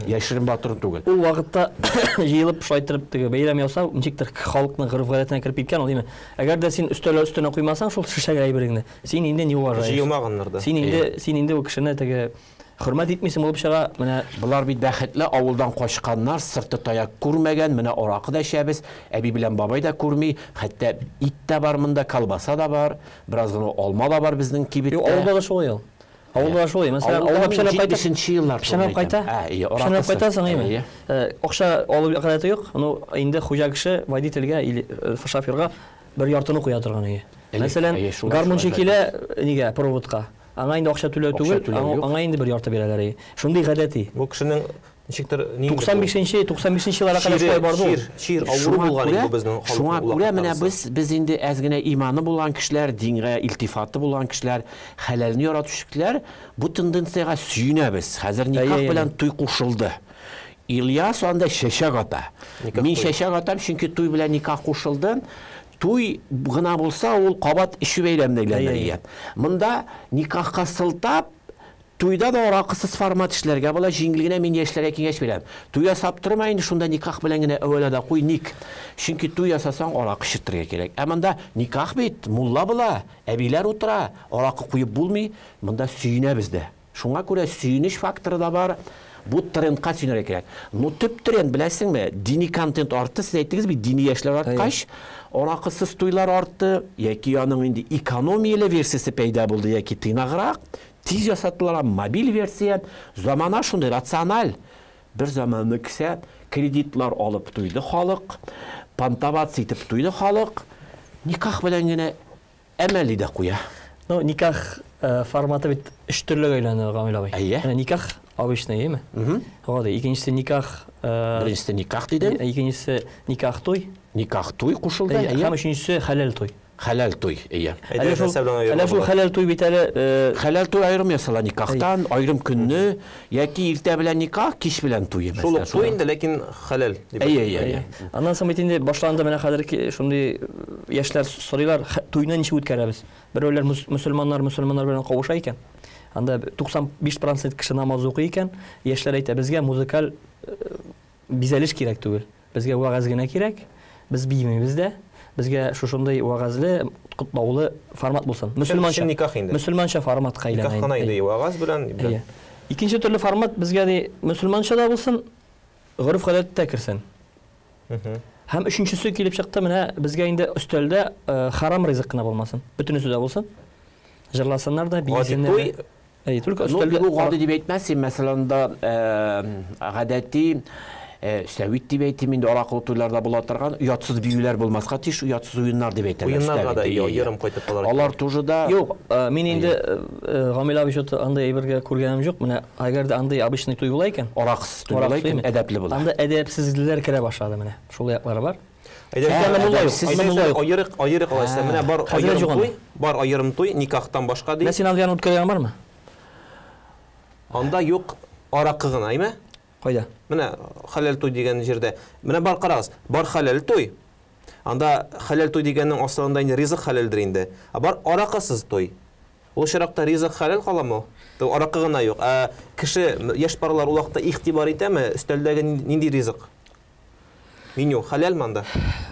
S2: Яшерен батырын түгел.
S1: Ул вакытта җыелып шулай иттереп теге бәйрәм ясау ничектер халыкның гореф-гадәтенә кереп киткән ул, димме? Әгәр дә син өстәл өстенә куймасаң шул шешәгә әйбереңне, син инде не уважаешь.
S3: Җыелмаганнар да.
S1: Син инде, син инде ул кешене теге хөрмәт итмисең булып чыга. Менә
S2: Болар бит бәхетле, авылдан качканнар, сырты таяк күрмәгән, менә аракы да эчәбез, әби белән бабай да күрми, хәтта ит тә бар монда, колбаса да бар, бераз гына алма да бар безнең кибеттә.
S1: Юк, авылда да шулай ул. Авылда шулай. Мәсәлән, авылга пешәнләп кайта.
S2: 70 еллар
S1: Пешәнләп кайта. Пешәнләп кайтасың, әйме? Акча алу гадәте юк. Ну, инде хуҗа кеше водительгә или шоферга бер яртыны куя торган иде. Мәсәлән, гармунчы килә нигә проводка. Аңа инде акча түләү түгел, аңа инде бер ярты бирәләр. Шундый гадәти.
S3: Бу кешенең ничектер
S1: нинди 95-нче, 95-нче елларга кадәр шулай барды ул.
S3: Чир, чир, авыру булган инде бу безнең халыкның.
S2: Шуңа күрә менә без, без инде әз генә иманы булган кешеләр, дингә илтифаты булган кешеләр, хәләлне яратучы кешеләр бу тенденциягә сөенәбез. Хәзер никах белән туй кушылды. Ильяс анда чәчәк ата. Мин чәчәк атам, чөнки туй белән никах кушылды. Туй гына булса, ул кабат эчү бәйрәменә әйләнер иде. Монда никахка сылтап, Туйда да аракысыз формат эшләргә була, җиңел генә мин яшьләргә киңәш бирәм. Туй ясап торма инде, шунда никах белән генә әүвәлә дә куй, ник? Чөнки туй ясасаң, аракы эчертергә кирәк. Ә монда никах бит, мулла була, әбиләр утыра, аракы куеп булмый, монда сөенәбез дә. Шуңа күрә сөенеч факторы да бар, бу трендка сөенергә кирәк. Ну, төп тренд, беләсеңме, дини контент артты, сез әйттегез бит, дини яшьләр арткач, аракысыз туйлар артты, яки аның инде экономияле версиясе пәйда булды, яки тыйнаграк, Тиз ясаттылар, мобиль версия. Замана шундый рациональ. Бер заманны кесә кредитлар алып туйды халык, понтоваться итеп туйды халык. Никах белән генә әмәли дә куя.
S1: Ну, никах э, форматы бит өч төрлегә әйләнде, Гамил абый.
S2: Әйе.
S1: Менә никах обычный, әйеме? Гади. Икенчесе никах
S2: э, Беренчесе никах дидем.
S1: Икенчесе никах туй.
S2: Никах туй кушылды.
S1: Әйе. Һәм өченчесе хәләл туй.
S2: Хәләл туй, әйе.
S1: Әле шул, әле шул хәләл туй бит әле
S2: э, Хәләл туй аерым ясала никахтан, аерым көнне яки иртә белән никах, кич белән туй.
S3: Шул ук туй инде, ләкин хәләл
S2: дип. Әйе, әйе, әйе.
S1: Аннан соң бит инде башланды менә хәзер шундый э, яшьләр сорыйлар, туйны ничек үткәрәбез? Берәүләр мөселманнар мөселманнар белән кавыша икән. Анда 95% кеше намаз укый икән. Яшьләр әйтә, безгә музыкаль э, Бизәлеш кирәк түгел. Безгә вәгазь генә кирәк. Без биемибез дә. Безгә шушындый вәгазьле, котлаулы формат булсын.
S3: Мөселманча. Чын никах инде.
S1: Мөселманча форматка әйләнә.
S3: Никах кына инде, вәгазь белән.
S1: Әйе. Икенче төрле формат безгә ди, мөселманча да булсын, гореф-гадәт тә керсен. Һәм өченчесе килеп чыкты, менә безгә инде өстәлдә харам ризык кына булмасын. Бөтенесе дә булсын. Җырласыннар да, биесеннәр дә.
S2: Әйе, только ну, өстәлдә. Ну, гади дип әйтмәс, мәсәлән, да гадәти сәвит дип әйтим инде, аракылы туйларда була торган оятсыз биюләр булмаска тиеш, оятсыз уеннар дип әйтәләр.
S3: Уеннарга да аерым кайтып калыр.
S2: Алар тоже да.
S1: Юк, мин инде Гамил абый что-то андый әйбергә күргәнем юк. Менә әгәр дә андый обычный туй була икән,
S2: аракысыз туй була икән, әдәпле була.
S1: Анда әдәпсезләр керә башлады менә. Шул яклары бар.
S3: Әйдә, аерык, аерык алайса. Менә бар аерым туй, бар аерым туй, никахтан башка ди.
S1: Менә син андый үткәргән бармы?
S3: Анда юк, аракы гына, әйме?
S1: Кайда?
S3: Менә хәләл туй дигән җирдә. Менә бар карагыз, бар хәләл туй. Анда хәләл туй дигәннең асылында инде ризык хәләлдер инде. Ә бар аракысыз туй. Ул очракта ризык хәләл каламы? Аракы гына юк. Ә кеше, яшь парлар ул вакытта игътибар итәме, өстәлдәге нинди ризык? Меню хәләлме анда?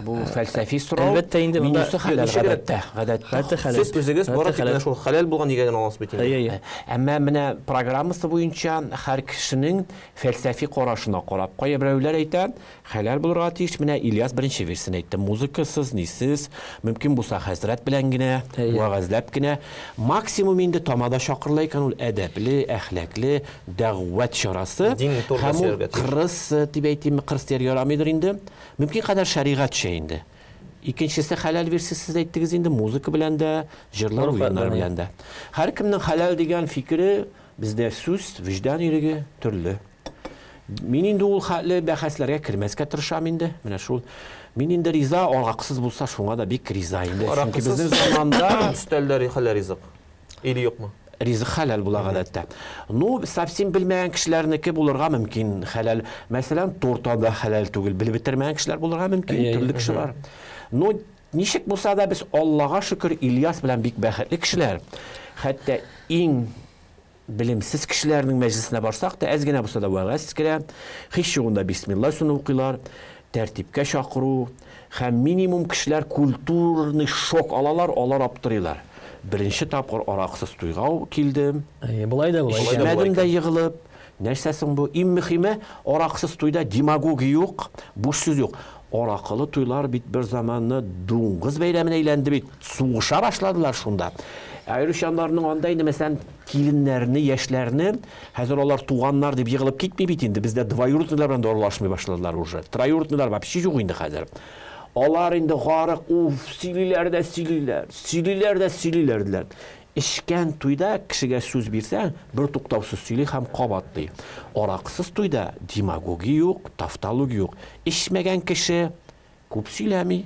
S2: Бу фәлсәфи сорау.
S1: Әлбәттә инде
S2: монда менюсы хәләл гадәттә,
S1: гадәттә.
S3: хәләл. Сез үзегез бары тик менә шул хәләл булган нигә генә аласыз бит
S2: инде. Әйе, әйе. Әмма менә программасы буенча һәр кешенең фәлсәфи карашына карап, кайберәүләр әйтә, хәләл булырга тиеш. Менә Ильяс беренче версияне әйтте. Музыкасыз, нисез, мөмкин булса хәзрәт белән генә, вәгазьләп кенә. Максимум инде тамада чакырыла икән, ул әдәпле, әхлаклы, Дәгъват чарасы
S3: Дин турында
S2: һәм ул
S3: сөйләргә тиеш.
S2: кырыс дип әйтимме, кырыс дияргә ярамыйдыр инде. Мөмкин кадәр шәригатьчә инде. Икенчесе хәләл версиясе сез әйттегез инде, музыка белән дә, җырлар,
S1: Рухлар
S2: уеннар
S1: белән.
S2: белән дә. Һәркемнең хәләл дигән фикере бездә сүз, вөҗдан иреге төрле. Мин инде ул хәтле бәхәсләргә кермәскә тырышам инде. Менә шул. Мин инде риза, аракысыз булса, шуңа да бик риза инде. Чөнки
S3: Аракысыз
S2: безнең заманда
S3: өстәлдә хәләл ризык. Или юкмы?
S2: Ризык хәләл була гадәттә. Ну, совсем белмәгән кешеләрнеке булырга мөмкин хәләл. Мәсәлән, торт анда хәләл түгел. Белеп бетермәгән кешеләр булырга мөмкин, төрле кеше бар. Ну, ничек булса да без Аллага шөкер Ильяс белән бик бәхетле кешеләр. Хәтта иң Белемсез кешеләрнең мәҗлесенә барсак та, әз генә булса да вәгазь керә, һич югында бисмилла сүзен укыйлар, тәртипкә чакыру һәм минимум кешеләр культурный шок алалар, алар аптырыйлар. Беренче тапкыр аракысыз туйга килдем.
S1: Әйе, болай да була икән.
S2: Эчмәдем дә егылып. Нәрсә соң бу? Иң мөхиме, аракысыз туйда демагогия юк, буш сүз юк. Аракылы туйлар бит бер заманны дуңгыз бәйрәменә әйләнде бит. Сугыша башладылар шунда. Аеруча аларның анда инде, мәсәлән, киленнәрне, яшьләрне, хәзер алар туганнар дип егылып китми бит инде. Бездә двоюродныйлар белән дә аралашмый башладылар уже. Троюродныйлар вообще юк инде хәзер. Алар инде гарык, уф, сөйлиләр дә сөйлиләр, сөйлиләр дә сөйлиләр диләр. Эчкән туйда кешегә сүз бирсәң, бер туктаусыз сөйли һәм кабатлый. Аракысыз туйда демагогия юк, тавтология юк. Эчмәгән кеше күп сөйләми,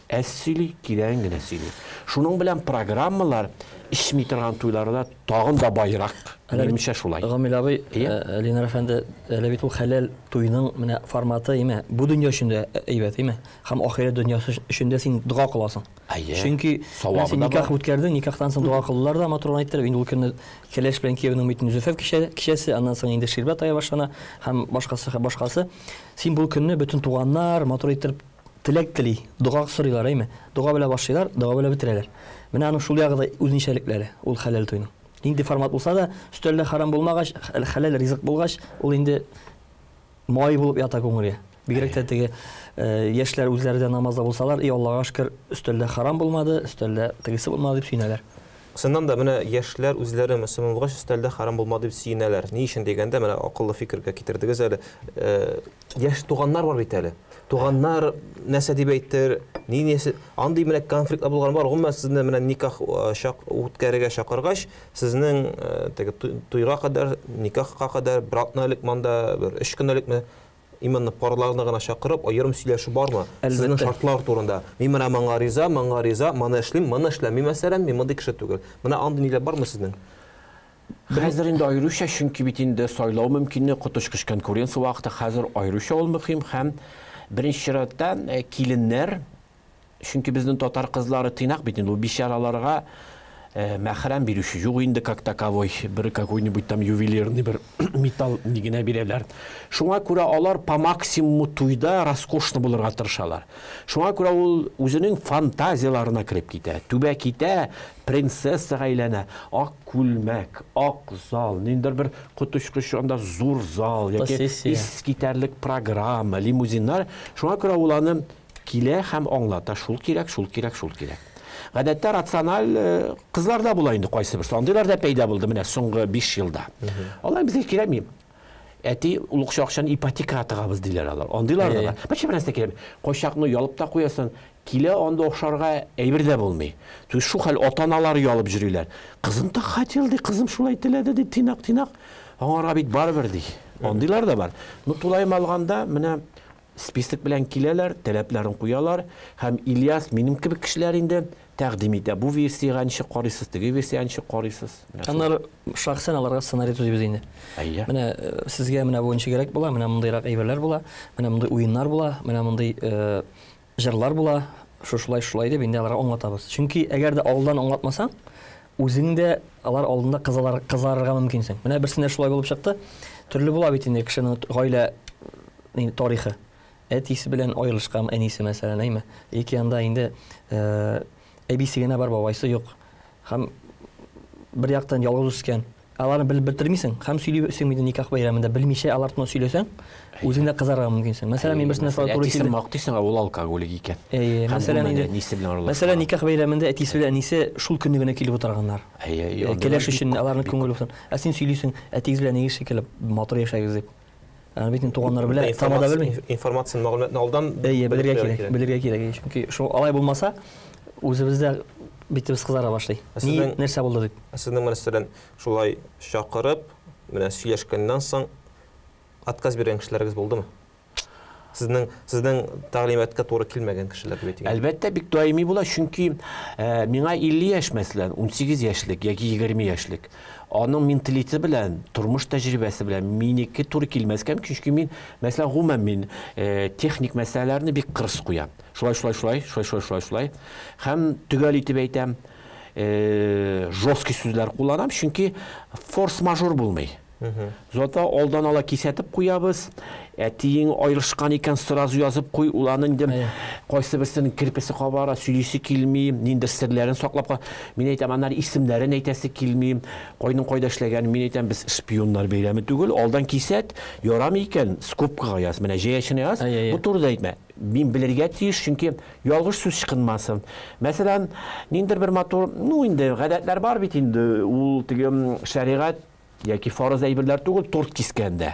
S2: әз сөйли, кирәген генә сөйли. Шуның белән программалар эчми торган туйларда тагын да байрак. Минемчә шулай.
S1: Гамил абый, Ленар әфәнде, әле бит ул хәләл туйның менә форматы, име, бу дөнья өчен дә әйбәт, име? Һәм ахирәт дөньясы өчен дә син дога кыласың.
S2: Әйе.
S1: Чөнки менә син никах үткәрдең, никахтан соң дога кылдылар да, матур гына иттереп, инде ул көнне кәләш белән кияүнең бит зөфәф кичәсе, аннан соң инде ширбәт ае башлана һәм башкасы һәм башкасы. Син бу көнне бөтен туганнар матур иттереп теләк тели, дога сорыйлар, әйме? Дога белән башлыйлар, дога белән бетерәләр. Менә аның шул ягы да үзенчәлекләре, ул хәләл туйның. Нинди формат булса да, өстәлдә харам булмагач, хәләл ризык булгач, ул инде май булып ята күңелгә. Бигрәк тә теге яшьләр үзләре дә намазда булсалар, и Аллага шөкер, өстәлдә харам булмады, өстәлдә тегесе булмады дип сөенәләр.
S3: Чыннан да, менә яшьләр үзләре мөселман булгач, өстәлдә харам булмады дип сөенәләр. Ни өчен дигәндә, менә акыллы фикергә китердегез әле. Яшь туганнар бар бит әле. Туганнар нәрсә дип әйтер, ни нәрсә, андый менә конфликтлар булган бар. Гомумән, сезне менә никах чак үткәрергә чакыргач, сезнең теге туйга кадәр, никахка кадәр бер атна элек монда, бер өч көн элекме именно парларны гына чакырып, аерым сөйләшү бармы? Сезнең шартлар турында. Мин менә моңа риза, моңа риза, моны эшлим, моны эшләмим, мәсәлән, мин мондый кеше түгел. Менә андый ниләр бармы сезнең?
S2: Хәзер инде аеруча, чөнки бит инде сайлау мөмкинлеге, коточкыч конкуренция вакыты, хәзер аеруча ул мөһим һәм беренче чиратта киленнәр, чөнки безнең татар кызлары тыйнак бит инде, ул бичараларга мәхрәм бирүче юк инде как таковой, бер какой-нибудь там ювелирный бер металл ни генә бирәләр. Шуңа күрә алар по максимуму туйда роскошно булырга тырышалар. Шуңа күрә ул үзенең фантазияларына кереп китә. Түбә китә, принцессага әйләнә. Ак күлмәк, ак зал, ниндидер бер коточкыч анда зур зал, яки искитәрлек программа, лимузиннар. Шуңа күрә ул аны килә һәм аңлата, шул кирәк, шул кирәк, шул кирәк. Гадәттә рациональ кызлар да була инде кайсы берсе. Андыйлар да пәйда булды менә соңгы 5 елда. Алар безгә кирәкми. Әти улукча акчаны ипотекага тыгабыз диләр алар. Андыйлар да бар. Бер нәрсә кирәк. Кайчакны ялып та куясың, килә анда охшарга әйбер дә булмый. То есть шул хәл ата-аналар ялып йөриләр. Кызым так хотел ди, кызым шулай теләде ди, тыйнак-тыйнак. Аңарга бит барыбер ди. Андыйлар да бар. Ну тулаем алганда менә список белән киләләр, таләпләрен куялар һәм Ильяс минем кебек кешеләр инде тәкъдим итә. Бу версиягә ничек карыйсыз, теге версиягә ничек карыйсыз?
S1: Аннары шәхсән аларга сценарий төзибез инде.
S2: Әйе.
S1: Менә сезгә менә бу ничек кирәк була, менә мондыйрак әйберләр була, менә мондый уеннар була, менә мондый җырлар була, шушылай шулай дип инде аларга аңлатабыз. Чөнки әгәр дә алдан аңлатмасаң, үзең дә алар алдында кызарырга мөмкинсең. Менә берсендә шулай булып чыкты. Төрле була бит инде кешенең гаилә тарихы. Әтисе белән аерылышкан әнисе, мәсәлән, әйме? Ике янда инде әбисе генә бар, бабайсы юк. Һәм бер яктан ялгыз үскән. Аларны белеп бетермисең, һәм сөйлисең инде никах бәйрәмендә белмичә алар турында сөйләсәң, үзең дә кызарырга мөмкинсең. Мәсәлән, мин берсенә шулай туры
S2: килде. Әтисен мактыйсың, ә ул алкоголик икән.
S1: Әйе, мәсәлән, инде
S2: әнисе белән аралашкан.
S1: Мәсәлән, никах бәйрәмендә әтисе белән әнисе шул көнне генә килеп утырганнар.
S2: Әйе,
S1: кәләш өчен аларның күңеле булсын. Ә син сөйлисең, әтигез белән әниегез шикелле матур яшәгез дип. Аны бит туганнар белә, тамада белми.
S3: Информацияне, мәгълүматны алдан
S1: белергә кирәк, белергә кирәк. Чөнки шул алай булмаса, үзебездә битебез кызара башлый. Ни нәрсә булды дип.
S3: Сезнең мәсәлән, шулай чакырып, менә сөйләшкәннән соң отказ биргән кешеләрегез булдымы? Сезнең сезнең тәгълиматка туры килмәгән кешеләр дип әйтик.
S2: Әлбәттә, бик даими була, чөнки миңа 50 яшь, мәсәлән, 18 яшьлек яки 20 яшьлек. Аның менталитеты белән, тормыш тәҗрибәсе белән минеке туры килмәскә мөмкин, чөнки мин, мәсәлән, гомумән мин техник мәсьәләләрне бик кырыс куям. Шулай, шулай, шулай, шулай, шулай, шулай, шулай. Һәм төгәл итеп әйтәм. жесткий сүзләр кулланам, чөнки форс-мажор булмый. Зата алдан ала кисәтеп куябыз. Әтиең аерылышкан икән, сразу язып куй. Ул аны инде кайсы берсенең керпесе кабара, сөйлисе килми, ниндидер серләрен саклап кала. Мин әйтәм, аннары исемнәрен әйтәсе килми, кайның кайда эшләгәнен. Мин әйтәм, без шпионнар бәйрәме түгел, алдан кисәт, ярамый икән, скобкага яз. Менә җәя эченә яз. Бу турыда әйтмә. Мин белергә тиеш, чөнки ялгыш сүз чыкынмасын. Мәсәлән, ниндидер бер матур, ну инде гадәтләр бар бит инде, ул теге шәригать яки фарыз әйберләр түгел, торт кискәндә.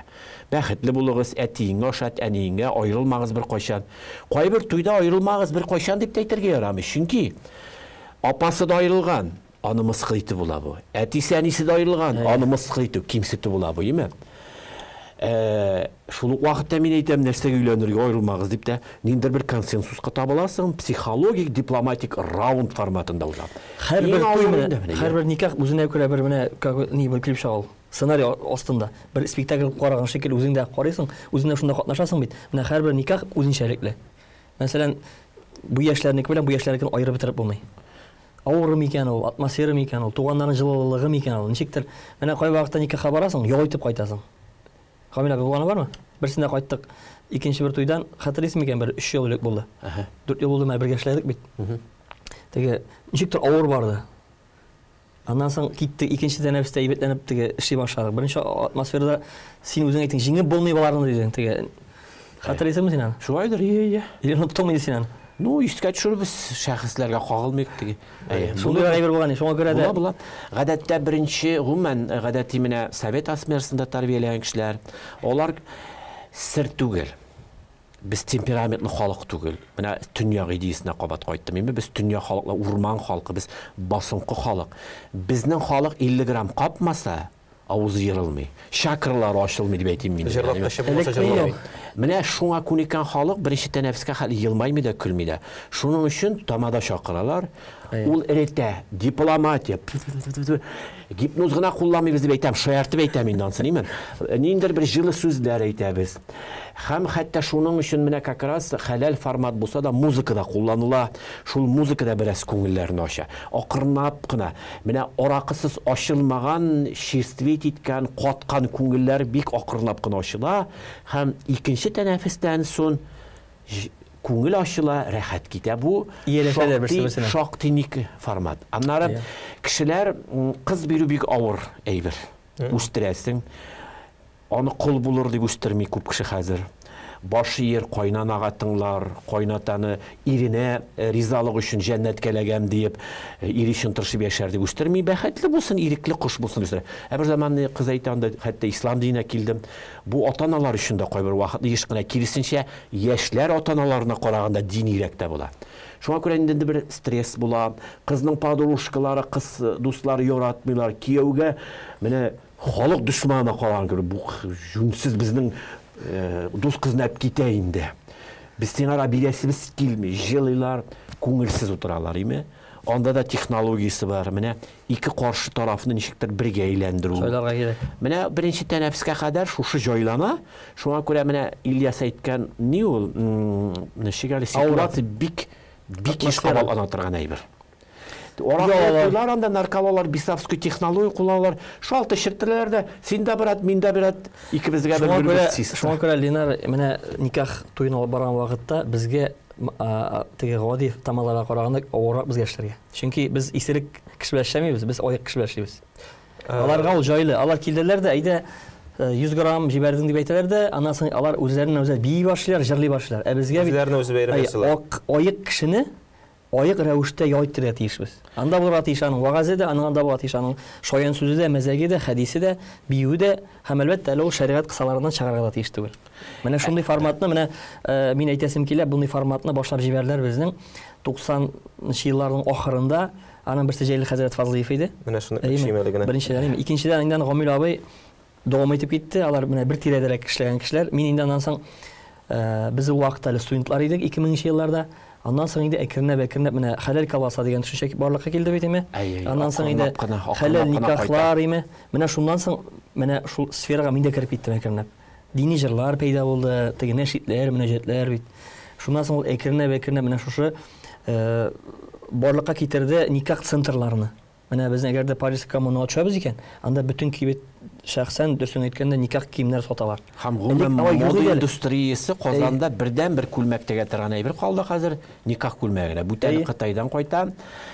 S2: Бәхетле булыгыз, әтиеңә ашат, әниеңә аерылмагыз беркайчан. Кайбер туйда аерылмагыз беркайчан дип тә әйтергә ярамый, чөнки апасы да аерылган, аны мыскыл итү була бу. Әтисе, әнисе дә аерылган, аны мыскыл итү, кимсетү була бу, име? Шул ук вакытта мин әйтәм, нәрсәгә өйләнергә аерылмагыз дип тә, ниндидер бер консенсуска табыласың, психологик, дипломатик раунд форматында уза.
S1: Һәрбер туй менә, һәрбер никах үзенә күрә бер менә как ни бер килеп чыга ул. Сценарий астында бер спектакль караган шикелле үзең дә карыйсың, үзең дә шунда катнашасың бит. Менә һәрбер никах үзенчәлекле. Мәсәлән, бу яшьләрнеке белән бу яшьләрнекен аерып бетереп булмый. Авыры микән ул, атмосфера микән ул, туганнарның җылылыгы микән ул, ничектер. Менә кайвакытта никахка барасың, ял итеп кайтасың. Камил абый, булганы бармы? Берсендә кайттык, икенче бер туйдан, хәтерлисең микән, бер 3 ел элек булды. 4 ел булды, менә бергә эшләдек бит. Теге ничектер авыр барды. Аннан соң китте, икенче тәнәфестә әйбәтләнеп теге эшли башладык. Беренче атмосферада син үзең әйттең, җиңеп булмый боларны дидең теге. Хәтерлисеңме син аны?
S2: Шулайдыр, ие, ие.
S1: Или оныттыңмы инде син аны?
S2: Ну, искә төшербез, шәхесләргә кагылмыйк теге.
S1: Әйе. Шундый әйбер булган, шуңа күрә дә.
S2: Була, була. Гадәттә беренче, гомумән, гадәти менә совет атмосферасында тәрбияләгән кешеләр, алар сер түгел. Без темпераментлы халык түгел. Менә төньяк идеясенә кабат кайттым. Инде без төньяк халыклы, урман халкы, без басынкы халык. Безнең халык 50 грамм капмаса, авызы ерылмый. Чакралары ачылмый дип әйтим мин.
S3: Җырлап кеше булмаса җырламый.
S2: Менә шуңа күнеккән халык беренче тәнәфескә хәл елмаймый да, көлми дә. Шуның өчен тамада чакыралар. Ул эретә, дипломатия. Гипноз гына кулланмыйбыз дип әйтәм, шаяртып әйтәм инде ансын, име? Ниндидер бер җылы сүзләр әйтәбез. Һәм хәтта шуның өчен менә как раз хәләл формат булса да музыка да кулланыла. Шул музыка да бераз күңелләрне ача. Акрынлап кына менә аракысыз ачылмаган, черстветь иткән, каткан күңелләр бик акрынлап кына ачыла һәм икенче тәнәфестән соң күңел ачыла, рәхәт китә. Бу шактый, шактый ник формат. Аннары кешеләр кыз бирү бик авыр әйбер. Үстерәсең. Аны кол булыр дип үстерми күп кеше хәзер. Баш иер, кайнанага тыңлар, кайнатаны иренә ризалык өчен җәннәткә эләгәм диеп, ир өчен тырышып яшәр дип үстерми. Бәхетле булсын, ирекле кош булсын үстерә. Ә бер заманны кыз әйтә анда, хәтта ислам диненә килдем. Бу ата-аналар өчен дә кайбер вакытны еш кына киресенчә, яшьләр ата-аналарына караганда динирәк тә була. Шуңа күрә инде бер стресс була. Кызның подружкалары, кыз дуслары яратмыйлар. Кияүгә менә халык дошманына караган кебек, бу җүнсез безнең дус кызны алып китә инде. Без сиңа бирәсебез килми. Җылыйлар, күңелсез утыралар, име? Анда да технологиясе бар. Менә ике каршы тарафны ничектер бергә әйләндерү.
S1: Җайларга кирәк.
S2: Менә беренче тәнәфескә кадәр шушы җайлана. Шуңа күрә менә Ильяс әйткән ни ул, ничек әле ситуация бик бик еш кабатлана торган әйбер. Аракылар анда нарколар бесовский технология кулланалар. Шалт эчертеләр дә, син дә брат, мин дә брат, икебезгә бер бер
S1: Шуңа күрә Ленар, менә никах туен алып барган вакытта безгә теге гади тамаларга караганда авыррак безгә эшләргә. Чөнки без исерек кеше белән эшләмибез, без аек кеше белән эшлибез. Аларга ул җайлы. Алар килделәр дә, әйдә 100 грамм җибәрдең дип әйтәләр дә, аннан соң алар үзләренә үзләре бии башлыйлар, җырлый башлыйлар. Ә безгә бит
S3: үзләренә үзе бәйрәм ясыйлар.
S1: Аек кешене аек рәвештә ял иттерергә тиешбез. Анда булырга тиеш аның вәгазе дә, аның анда булырга тиеш аның шаян сүзе дә, мәзәге дә, хәдисе дә, биюе дә һәм әлбәттә әле ул шәригать кысаларыннан чыгарга да тиеш түгел. Менә шундый форматны, менә мин әйтәсем килә, бундый форматны башлап җибәрделәр безнең 90-нчы елларның ахырында. Аның берсе Җәлил хәзрәт Фазлыев иде.
S3: Менә шуны әйтим әле генә.
S1: Беренчедән, икенчедән инде Гамил абый дәвам итеп китте. Алар менә бер тирәдәрәк эшләгән кешеләр. Мин инде аннан соң без ул вакытта әле студентлар идек 2000 елларда. Аннан соң инде әкренләп-әкренләп менә хәләл колбаса дигән төшенчә барлыкка килде бит име. Аннан соң инде хәләл никахлар име. Менә шуннан соң менә шул сферага мин дә кереп киттем әкренләп. Дини җырлар пәйда булды, теге нәшидләр, мөнәҗәтләр бит. Шуннан соң ул әкренләп-әкренләп менә шушы барлыкка китерде никах центрларны. Менә без әгәр дә Париж коммунага төшәбез икән, анда бөтен кибет шәхсән, дөресен әйткәндә, никах киемнәре саталар.
S2: Һәм гомумән мода индустриясе Казанда бердән-бер күлмәк тегә торган әйбер калды хәзер, никах күлмәге генә. Бүтәне Кытайдан кайта,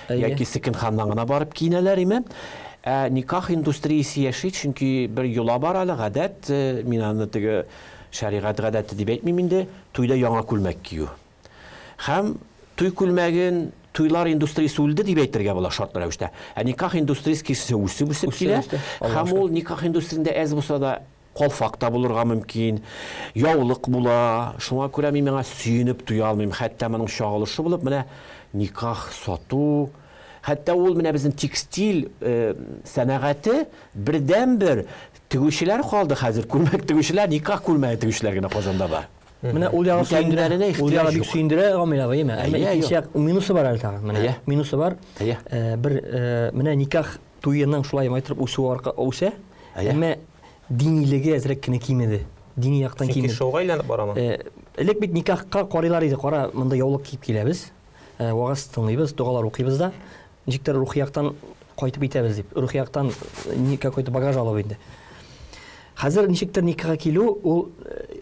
S2: яки секонд-ханнан гына барып киенәләр, име. Ә никах индустриясе яши, чөнки бер йола бар әле, гадәт, мин аны теге шәригать гадәте дип әйтмим инде, туйда яңа күлмәк кию. Һәм туй күлмәген, туйлар индустриясе үлде дип әйтергә була шартлы рәвештә. Ә никах индустриясе киресенчә үсеп-үсеп килә. Һәм ул никах индустриясендә әз булса да калфак та булырга мөмкин, яулык була. Шуңа күрә мин моңа сөенеп туя алмыйм. Хәтта моның чагылышы булып менә никах сату, хәтта ул менә безнең текстиль сәнәгате бердәнбер тегүчеләр калды хәзер. Күлмәк тегүчеләр, никах күлмәге тегүчеләр генә Казанда бар.
S1: Менә ул ягы сөендерә. Ул ягы бик сөендерә Гамил абый, әйеме? Әмма икенче як минусы бар әле тагын. Менә минусы бар. Бер менә никах туеның шулай майтырып үсүе арка үсә. Әмма динилеге әзрәк кенә кимеде. Дини яктан кимеде.
S3: Чөнки шоуга әйләнеп барамы?
S1: Элек бит никахка карыйлар иде. Кара, монда яулык киеп киләбез. Вагаз тыңлыйбыз, догалар укыйбыз да. Ничектер рухи яктан кайтып итәбез дип. Рухи яктан какой-то багаж алып инде. Хәзер ничектер никахка килү, ул,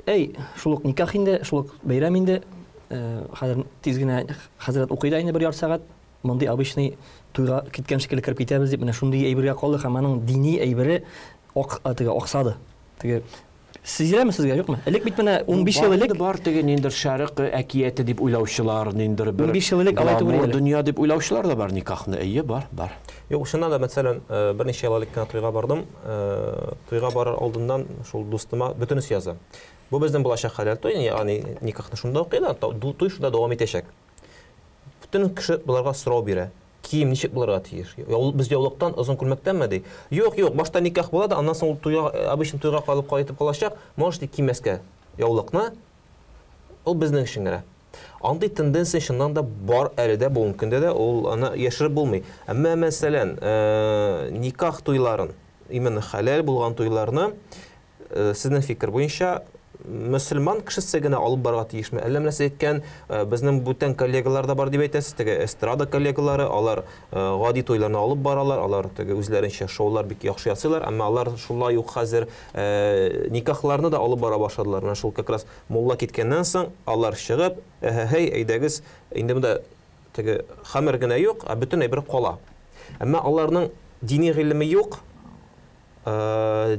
S1: әй, шул ук никах инде, шул ук бәйрәм инде. Хәзер тиз генә хәзрәт укый да инде бер ярты сәгать. Мондый обычный туйга киткән шикелле кереп китәбез дип, менә шундый әйбергә калды һәм аның дини әйбере ак, теге аксады. Теге сизеләме сезгә, юкмы? Элек бит менә 15 ел элек
S2: бар теге ниндер шәрык әкияте дип уйлаучылар, ниндер бер
S1: 15 ел элек алай түгел иде.
S2: Дөнья дип уйлаучылар да бар никахны. Әйе, бар, бар.
S3: Юк, чыннан да, мәсәлән, берничә ел элек кенә туйга бардым. Туйга барыр алдыннан шул дустыма бөтенесе яза. Бу безнең булачак хәләл туй, ягъни никахны шунда укыйлар, туй шунда дәвам итәчәк. Бөтен кеше боларга сорау бирә. Кием ничек булырга тиеш? Без яулыктан, озын күлмәктәнме ди? Юк, юк, башта никах була да, аннан соң ул туйга, обычно туйга калып кайтып калачак, можете кимәскә яулыкны. Ул безнең өчен генә. Андый тенденция чыннан да бар әле дә бүгенге көндә дә, ул аны яшереп булмый. Әмма мәсәлән, никах туйларын, именно хәләл булган туйларны, сезнең фикер буенча, мөселман кешесе генә алып барырга тиешме? Әллә менә сез әйткән, безнең бүтән коллегалар да бар дип әйтәсез, теге эстрада коллегалары, алар гади туйларны алып баралар, алар теге үзләренчә шоулар бик яхшы ясыйлар, әмма алар шулай ук хәзер никахларны да алып бара башладылар. Менә шул как раз мулла киткәннән соң алар чыгып, әһәһәй, әйдәгез, инде монда теге хәмер генә юк, ә бөтен әйбер кала. Әмма аларның дини гыйлеме юк,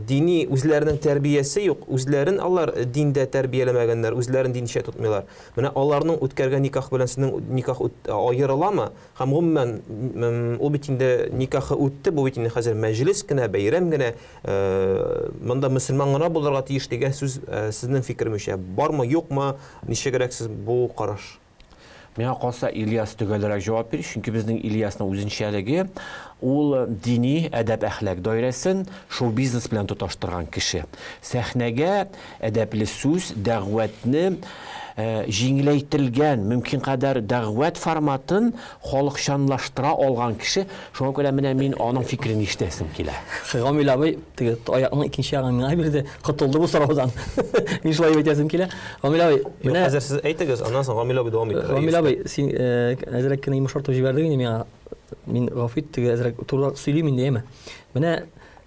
S3: дини үзләренең тәрбиясе юк, үзләрен алар диндә тәрбияләмәгәннәр, үзләрен динчә тотмыйлар. Менә аларның үткәргән никах белән сезнең никах аерыламы? Һәм гомумән, ул бит инде никахы үтте, бу бит инде хәзер мәҗлес кенә, бәйрәм генә, монда мөселман гына булырга тиеш дигән сүз сезнең фикермечә бармы, юкмы, ничегрәк сез бу караш?
S2: Миңа калса, Ильяс төгәлрәк җавап бирер, чөнки безнең Ильясның үзенчәлеге ул дини әдәп-әхлак даирәсен шоу-бизнес белән тоташтырган кеше. Сәхнәгә әдәпле сүз, дәгъвәтне җиңеләйтелгән, мөмкин кадәр дәгъвәт форматын халыкчанлаштыра алган кеше. Шуңа күрә менә мин аның фикерен ишетәсем килә.
S1: Гамил абый теге аякның икенче ягын миңа бирде, котылды бу сораудан. Мин шулай дип әйтәсем килә. Гамил абый,
S3: менә хәзер сез әйтегез, аннан соң Гамил абый дәвам итәр.
S1: Гамил абый, син әзрәк кенә йомшартып җибәрдең инде миңа. Мин гафу ит, теге әзрәк турырак сөйлим инде, әйеме? Менә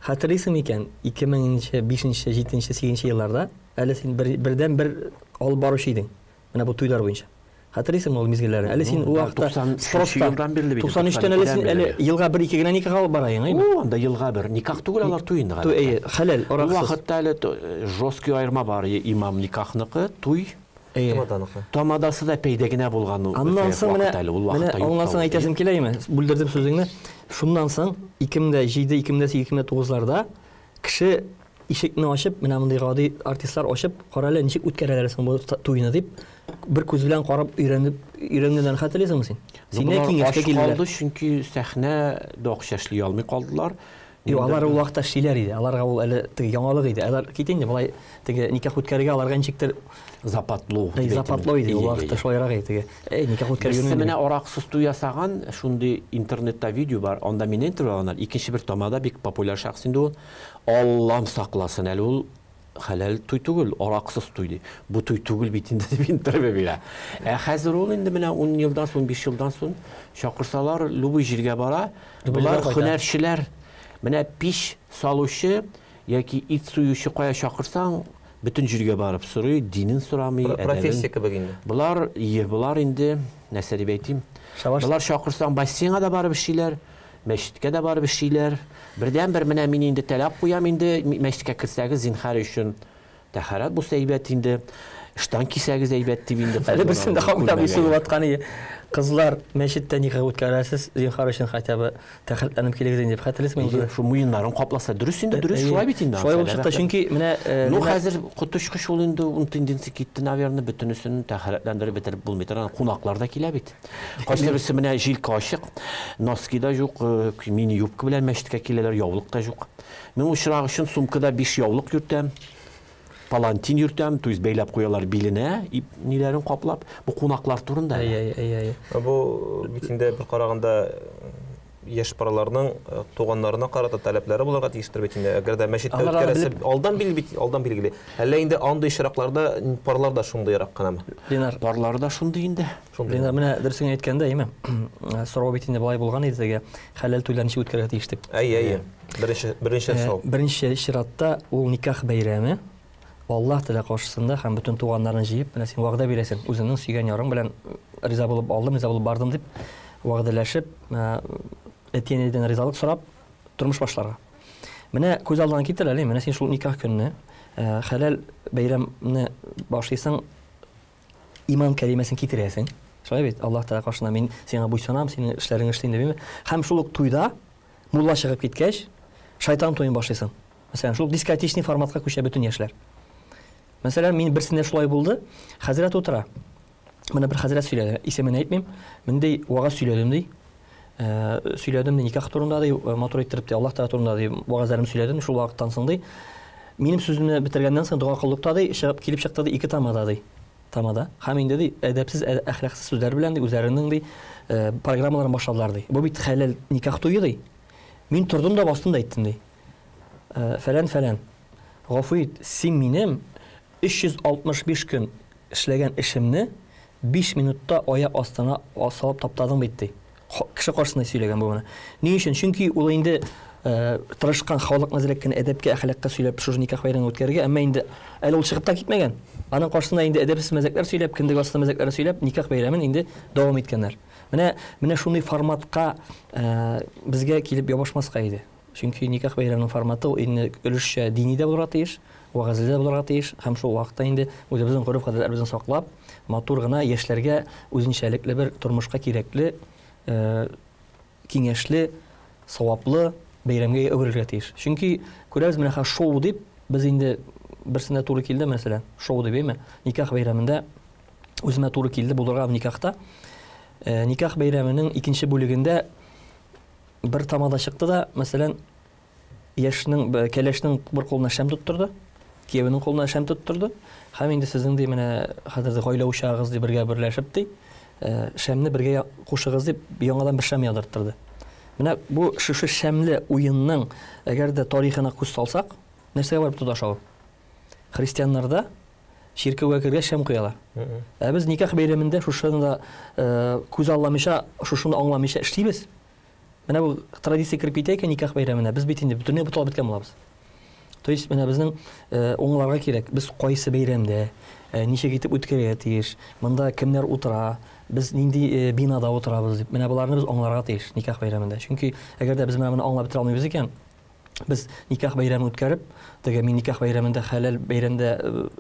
S1: хәтерлисең микән, 2005, 7, 8 елларда әле син бердән бер алып баручы идең. Менә бу туйлар буенча. Хәтерлисеңме ул мизгелләрне? Әле син ул вакытта
S2: спроста елдан бирле бит.
S1: 93-тән әле син әле елга бер-ике генә никах алып бара идең, әйеме?
S2: О, анда елга бер. Никах түгел, алар туй инде
S1: гадәттә. Туй, хәләл,
S2: араксыз. Ул вакытта әле жесткий аерма бар, имам никахныкы, туй.
S3: Тамаданыкы.
S2: Тамадасы да пәйдә генә булган ул.
S1: Аннан соң менә менә аннан соң әйтәсем килә име? Бүлдердем сүзеңне. Шуннан соң 2007, 2008, 2009-ларда кеше ишекне ачып, менә мондый гади артистлар ачып, кара әле ничек үткәрәләр соң бу туйны дип, бер күз белән карап өйрәнеп, өйрәнгәннәрен хәтерлисеңме син?
S2: Синнән киңәшкә килделәр. Калды, чөнки сәхнә дә акча эшли алмый калдылар.
S1: Юк, алар ул вакытта эшлиләр иде. Аларга ул әле теге яңалык иде. Алар кит инде болай теге никах үткәрергә аларга ничектер
S2: западло.
S1: Западло иде ул вакытта шулайрак иде теге. Эй, никах үткәрергә.
S2: Берсе менә араксыз туй ясаган, шундый интернетта видео бар. Анда мине интервью алганнар. Икенче бер тамада бик популяр шәхес инде ул. Аллам сакласын, әле ул хәләл туй түгел, араксыз туй ди. Бу туй түгел бит инде дип интервью бирә. Ә хәзер ул инде менә 10 елдан соң, 15 елдан соң чакырсалар, любой җиргә бара. Болар һөнәрчеләр. Менә пич салучы яки ит суючы кая чакырсаң, бөтен җиргә барып сорый, динен сорамый,
S3: Профессия кебек инде.
S2: Болар, ие, болар инде, нәрсә дип әйтим? Болар чакырсаң, бассейнга да барып эшлиләр. Мәчеткә дә барып эшлиләр. Бердәнбер менә мин инде таләп куям инде, мәчеткә керсәгез, зинһар өчен тәһарәт булса әйбәт инде, ыштан кисәгез әйбәт дип инде.
S1: Әле берсендә Хамит абый сүгеп аткан иде. Кызлар, мәчеттә никах үткәрәсез, зинһар өчен хотя бы тәһарәтләнеп килегез инде дип хәтерлисеңме?
S2: Әйе, шул муеннарын капласа, дөрес инде, дөрес шулай бит инде.
S1: Шулай булып чыкты, чөнки менә
S2: Ну хәзер коточкыч ул инде, ун тенденция китте, наверное, бөтенесен тәһарәтләндереп бетереп булмый торган кунаклар да килә бит. Кайсы берсе менә җилкә ачык, носки да юк, мини-юбка белән мәчеткә киләләр, яулык та юк. Мин ул чирак өчен сумкада 5 яулык йөртәм, палантин йөртәм, то есть бәйләп куялар биленә, ниләрен каплап. Бу кунаклар турында.
S1: Әй, әй, әй.
S3: Бу бит инде бер караганда яшь парларның туганнарына карата таләпләре булырга тиештер бит инде. Әгәр дә мәчеттә үткәрәсе, алдан бил бит, алдан билгеле. Әллә инде андый очракларда парлар да шундыйрак кынамы?
S1: Ленар,
S2: парлары да шундый инде.
S1: Ленар, менә дөресен әйткәндә, әйме? Сорау бит инде болай булган иде теге, хәләл туйлар ничек үткәрергә тиеш дип.
S3: Әй, әй. Беренче сорау.
S1: Беренче чиратта ул никах бәйрәме. Аллаһ Тәгалә каршысында һәм бөтен туганнарны җыеп, менә син вәгъдә бирәсең, үзеңнең сөйгән ярың белән риза булып алдым, риза булып бардым дип вәгъдәләшеп, әти-әнидән ризалык сорап тормыш башларга. Менә күз алдыңа китер әле, менә син шул никах көнне хәләл бәйрәмне башлыйсың, иман кәлимәсен китерәсең. Шулай бит, Аллаһ Тәгалә каршында мин сиңа буйсынам, синең эшләреңне эшлим димме? Һәм шул ук туйда мулла чыгып киткәч, шайтан туен башлыйсың. Мәсәлән, шул дискотечный форматка күчә бөтен яшьләр. Мәсәлән, мин берсендә шулай булды. Хәзрәт утыра. Менә бер хәзрәт сөйләде, исемен әйтмим. Мондый вагаз сөйләдем ди. Сөйләдем ди, никах турында ди, матур иттереп ди, Аллаһ Тәгалә турында ди, вагазларым сөйләдем. Шул вакыттан соң ди, минем сүземне бетергәннән соң дога кылдык та ди, чыгып килеп чыкты ди, ике тамада ди. Тамада. Һәм инде ди, әдәпсез, әхлаксыз сүзләр белән ди, үзләренең ди, программаларын башладылар ди. Бу бит хәләл никах туе ди. Мин тордым да бастым да әйттем ди. Фәлән, фәлән. Гафу ит, син минем 365 көн эшләгән эшемне 5 минутта аяк астына салып таптадың бит ди. Кеше каршысында сөйләгән бу моны. Ни өчен? Чөнки ул инде тырышкан халык нәзрәк кенә әдәпкә, әхлакка сөйләп шушы никах бәйрәмен үткәрергә, әмма инде әле ул чыгып та китмәгән. Аның каршысында инде әдәпсез мәзәкләр сөйләп, кендек асты мәзәкләрен сөйләп, никах бәйрәмен инде дәвам иткәннәр. Менә шундый форматка безгә килеп ябышмаска иде. Чөнки никах бәйрәменең форматы ул инде өлешчә дини дә булырга тиеш, вәгазьле дә булырга тиеш, һәм шул вакытта инде үзебезнең гореф-гадәтләребезне саклап, матур гына яшьләргә үзенчәлекле бер тормышка кирәкле, киңәшле, саваплы бәйрәмгә әверелергә тиеш. Чөнки күрәбез менә хәзер шоу дип, без инде берсенә туры килде, мәсәлән, шоу дип, әйме? Никах бәйрәмендә үземә туры килде булырга никахта. Никах бәйрәменең икенче бүлегендә бер тамада чыкты да, мәсәлән, яшьнең, кәләшнең бер кулына шәм тоттырды, киявенең кулына шәм тоттырды. Һәм инде сезнең ди менә хәзер дә гаилә учагыгыз ди бергә берләшеп ди, шәмне бергә кушыгыз дип яңадан бер шәм яндырттырды. Менә бу шушы шәмле уенның әгәр дә тарихына күз салсак, нәрсәгә барып тоташа ул? Христианнарда чиркәүгә кергәч шәм куялар. Ә без никах бәйрәмендә шушыны да күз алламыйча, шушыны аңламыйча эшлибез. Менә бу традиция кереп китә икән никах бәйрәменә, без бит инде бөтенләй буталып беткән булабыз. То есть менә безнең уңларга кирәк, без кайсы бәйрәмдә, ничек итеп үткәрергә тиеш, монда кемнәр утыра, без нинди бинада утырабыз дип. Менә боларны без аңларга тиеш никах бәйрәмендә. Чөнки әгәр дә без менә моны аңлап бетерә алмыйбыз икән, без никах бәйрәмен үткәреп, теге мин никах бәйрәмендә хәләл бәйрәмдә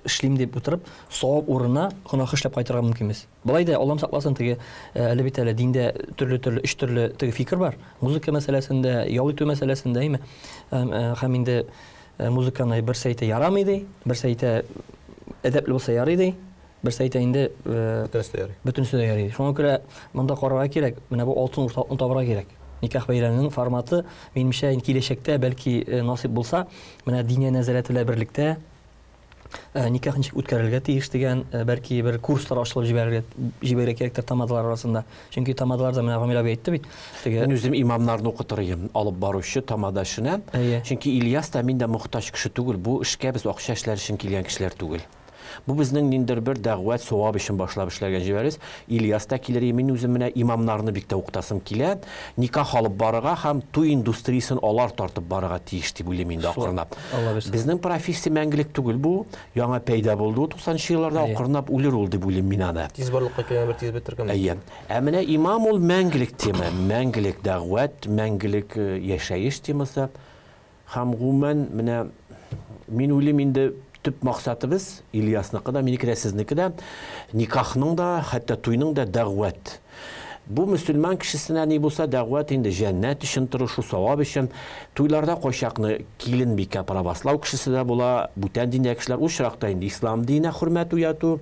S1: эшлим дип утырып, савап урынына гөнаһ эшләп кайтырга мөмкинбез. Болай да Аллам сакласын, теге әле бит әле диндә төрле-төрле, өч төрле теге фикер бар. Музыка мәсьәләсендә, ял итү мәсьәләсендә, әйме? Һәм инде музыканы берсе әйтә ярамый ди, берсе әйтә әдәпле булса ярый ди, берсе әйтә инде
S3: бөтенесе дә ярый.
S1: Бөтенесе дә ярый. Шуңа күрә монда карарга кирәк, менә бу алтын урталыкны табарга кирәк. Никах бәйрәменең форматы, минемчә, инде киләчәктә бәлки насыйп булса, менә Диния нәзарәте белән берлектә Никах ничек үткәрелергә тиеш дигән, бәлки бер курслар ачылып җибәрергә җибәрергә кирәктер тамадалар арасында. Чөнки тамадалар да менә Гамил абый әйтте бит,
S2: теге Мин үзем имамнарны укытыр идем, алып баручы тамада эшенә. Чөнки Ильяс та, мин дә мохтаҗ кеше түгел, бу эшкә без акча эшләр өчен килгән кешеләр түгел. Бу безнең ниндер бер дәгъват, савап өчен башлап эшләргә җибәрәбез. Ильяс та килер, мин үзем менә имамнарны бик тә укытасым килә. Никах алып барырга һәм туй индустриясен алар тартып барырга тиеш дип уйлыйм инде акрынлап. Безнең профессия мәңгелек түгел бу, яңа пәйда булды ул 90 нчы елларда, акрынлап үлер ул дип уйлыйм мин аны.
S3: Тиз барлыкка килгән бер тиз бетергән.
S2: Әйе. Ә менә имам ул мәңгелек тема, мәңгелек дәгъват, мәңгелек яшәеш темасы. Һәм гомумән, менә мин уйлыйм инде, төп максатыбыз, Ильясныкы да, минеке дә, сезнеке дә, никахның да, хәтта туйның да дәгъват. Бу мөселман кешесенә ни булса дәгъват инде, җәннәт өчен тырышу, савап өчен. Туйларда кайчакны килен бикә правослау кешесе дә була, бүтән диндәге кешеләр, ул очракта инде ислам диненә хөрмәт уяту,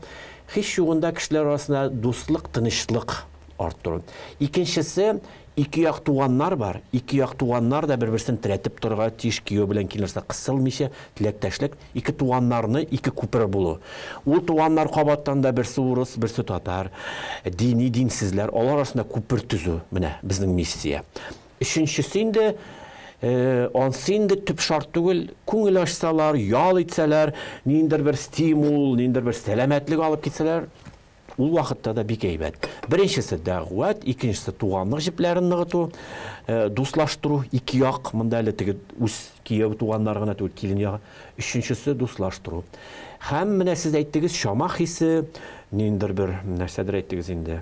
S2: һич югында кешеләр арасында дуслык, тынычлык арттыру. Икенчесе, ике як туганнар бар, ике як туганнар да бер-берсен терәтеп торырга тиеш, кияү белән килен арасында кысылмыйча, теләктәшлек, ике туганнарны ике күпер булу. Ул туганнар кабаттан да берсе урыс, берсе татар, дини, динсезләр, алар арасында күпер төзү, менә безнең миссия. Өченчесе инде, ансы инде төп шарт түгел, күңел ачсалар, ял итсәләр, ниндидер бер стимул, ниндидер бер сәламәтлек алып китсәләр, Ул вакытта да бик әйбәт. Беренчесе дәгъват, икенчесе туганлык җепләрен ныгыту, дуслаштыру, ике як, монда әле теге үз кияү туганнар гына түгел, килен ягы. Өченчесе дуслаштыру. Һәм менә сез әйттегез, чама хисе, ниндидер бер нәрсәдер әйттегез инде.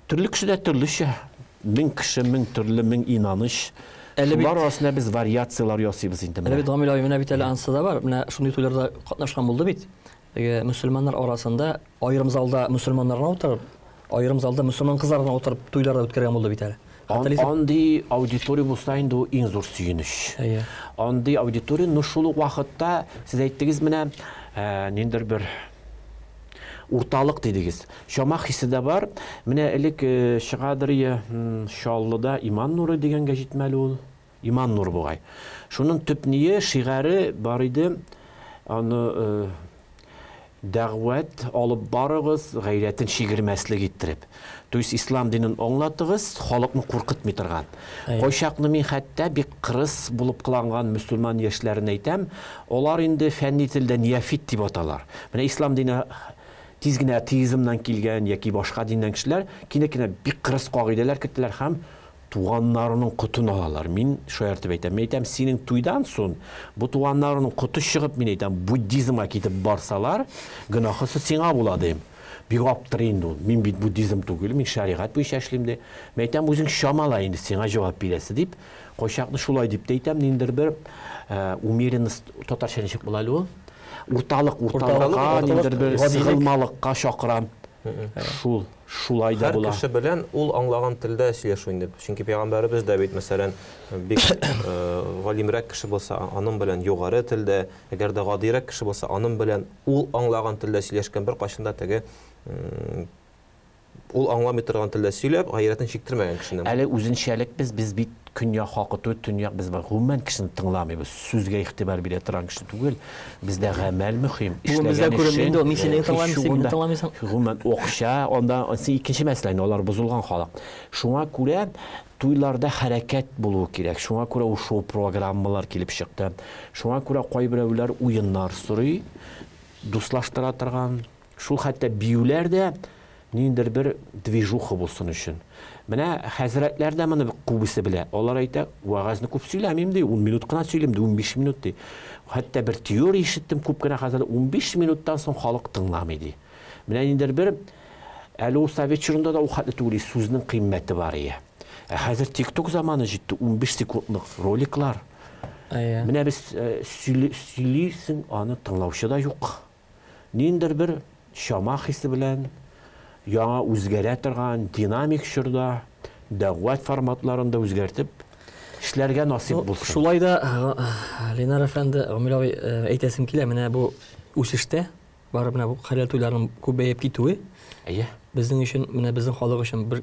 S2: Төрле кешедә төрлечә. Мең кеше, мең төрле, мең инаныч. Әле бит, Шулар арасында без вариацияләр ясыйбыз инде
S1: менә. Әле бит Гамил абый, менә бит әле ансы да бар. Менә шундый туйларда катнашкан булды бит. Теге мөселманнар арасында аерым залда мөселманнар гына утырып, аерым залда мөселман кызлар гына утырып туйлар да үткәргән булды бит әле.
S2: Андый аудитория булса инде ул иң зур сөенеч. Әйе. Андый аудитория, но шул ук вакытта сез әйттегез менә, ниндидер бер урталык дидегез. Чама хисе дә бар. Менә элек чыгадыр Чаллыда Иман нуры дигән гәҗитме әле ул? Иман нуры бугай. Шуның төп ние, шигаре бар иде. Аны дәгъват алып барыгыз, гайрәтен чигермәслек иттереп. То есть ислам динен аңлатыгыз, халыкны куркытмый торган. Кайчакны мин хәтта бик кырыс булып кыланган мөселман яшьләрен әйтәм, алар инде фәнни телдә неофит дип аталар. Менә ислам дине тиз генә атеизмнан килгән яки башка диннән кешеләр кинәт кенә бик кырыс кагыйдәләр керттеләр һәм туганнарының котын алалар. Мин шаяртып әйтәм. Мин әйтәм, синең туйдан соң бу туганнарының коты чыгып, мин әйтәм, буддизмга китеп барсалар, гөнаһысы сиңа була дим. Бик аптырый инде ул. Мин бит буддизм түгел, мин шәригать буенча эшлим ди. Мин әйтәм, үзең чамала инде, сиңа җавап бирәсе дип. Кайчакны шулай дип тә әйтәм, ниндидер бер умеренность, татарча ничек була әле ул? Урталык, урталыкка, ниндидер бер сыгылмалыкка чакырам. Шул. Шулай да була.
S3: Һәр кеше белән ул аңлаган телдә сөйләшү инде. Чөнки пәйгамбәребез дә бит, мәсәлән, бик галимрәк кеше булса, аның белән югары телдә, әгәр дә гадирәк кеше булса, аның белән ул аңлаган телдә сөйләшкән, беркайчан да теге ул аңламый торган телдә сөйләп, гайрәтен чиктермәгән кешенең.
S2: Әле үзенчәлек без, без бит көньяк халкы түгел, төньяк, без гомумән кешене тыңламыйбыз, сүзгә игътибар бирә торган кеше түгел. Бездә гамәл мөһим,
S1: эшләгән эшең. Инде ул, мин сине тыңламыйм, син мине тыңламыйсың.
S2: Гомумән акча, анда икенче мәсьәлә инде, алар бозылган халык. Шуңа күрә туйларда хәрәкәт булуы кирәк. Шуңа күрә ул шоу-программалар килеп чыкты. Шуңа күрә кайберәүләр уеннар сорый, дуслаштыра торган. Шул хәтта биюләр дә ниндидер бер движуха булсын өчен. Менә хәзрәтләр дә моны күбесе белә. Алар әйтә, вәгазьне күп сөйләмим ди, 10 минут кына сөйлим ди, 15 минут ди. Хәтта бер теория ишеттем күп кенә хәзрәт, 15 минуттан соң халык тыңламый ди. Менә ниндидер бер әле ул совет чорында да ул хәтле түгел, сүзнең кыйммәте бар ие. Ә хәзер TikTok заманы җитте, 15 секундлык роликлар. Менә без сөйлисең, аны тыңлаучы да юк. Ниндидер бер чама хисе белән, яңа үзгәрә торган динамик чорда, дәгъват форматларын да үзгәртеп, эшләргә насыйп булсын.
S1: Шулай да, Ленар әфәнде, Гамил абый, әйтәсем килә, менә бу үсештә, бары менә бу хәләл туйларның күбәеп китүе,
S2: Әйе.
S1: безнең өчен, менә безнең халык өчен бер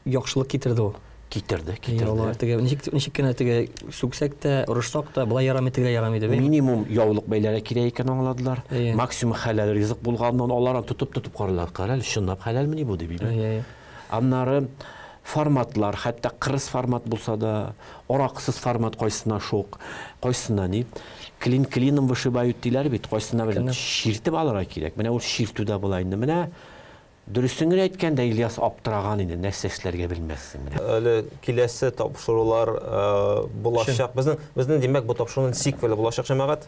S1: яхшылык китерде ул.
S2: Китерде, китерде.
S1: Алар теге ничек ничек кенә теге сүксәк тә, орышсак та, болай ярамый, тегеләй ярамый дип.
S2: Минимум яулык бәйләргә кирәк икән аңладылар. Максимум хәләл ризык булганнан алар тотып-тотып карыйлар. Кара әле, чынлап хәләлмени бу дип. Аннары форматлар, хәтта кырыс формат булса да, араксыз формат кайсына шок, кайсына ни. Клин клином вышибают диләр бит, кайсына белән чиртеп алырга кирәк. Менә ул чиртү дә була инде. Менә дөресен генә әйткәндә, Ильяс аптыраган инде, нәрсә эшләргә белмәссең менә.
S3: Әле киләсе тапшырулар булачак. Безнең, безнең димәк, бу тапшыруның сиквеле булачак, җәмәгать.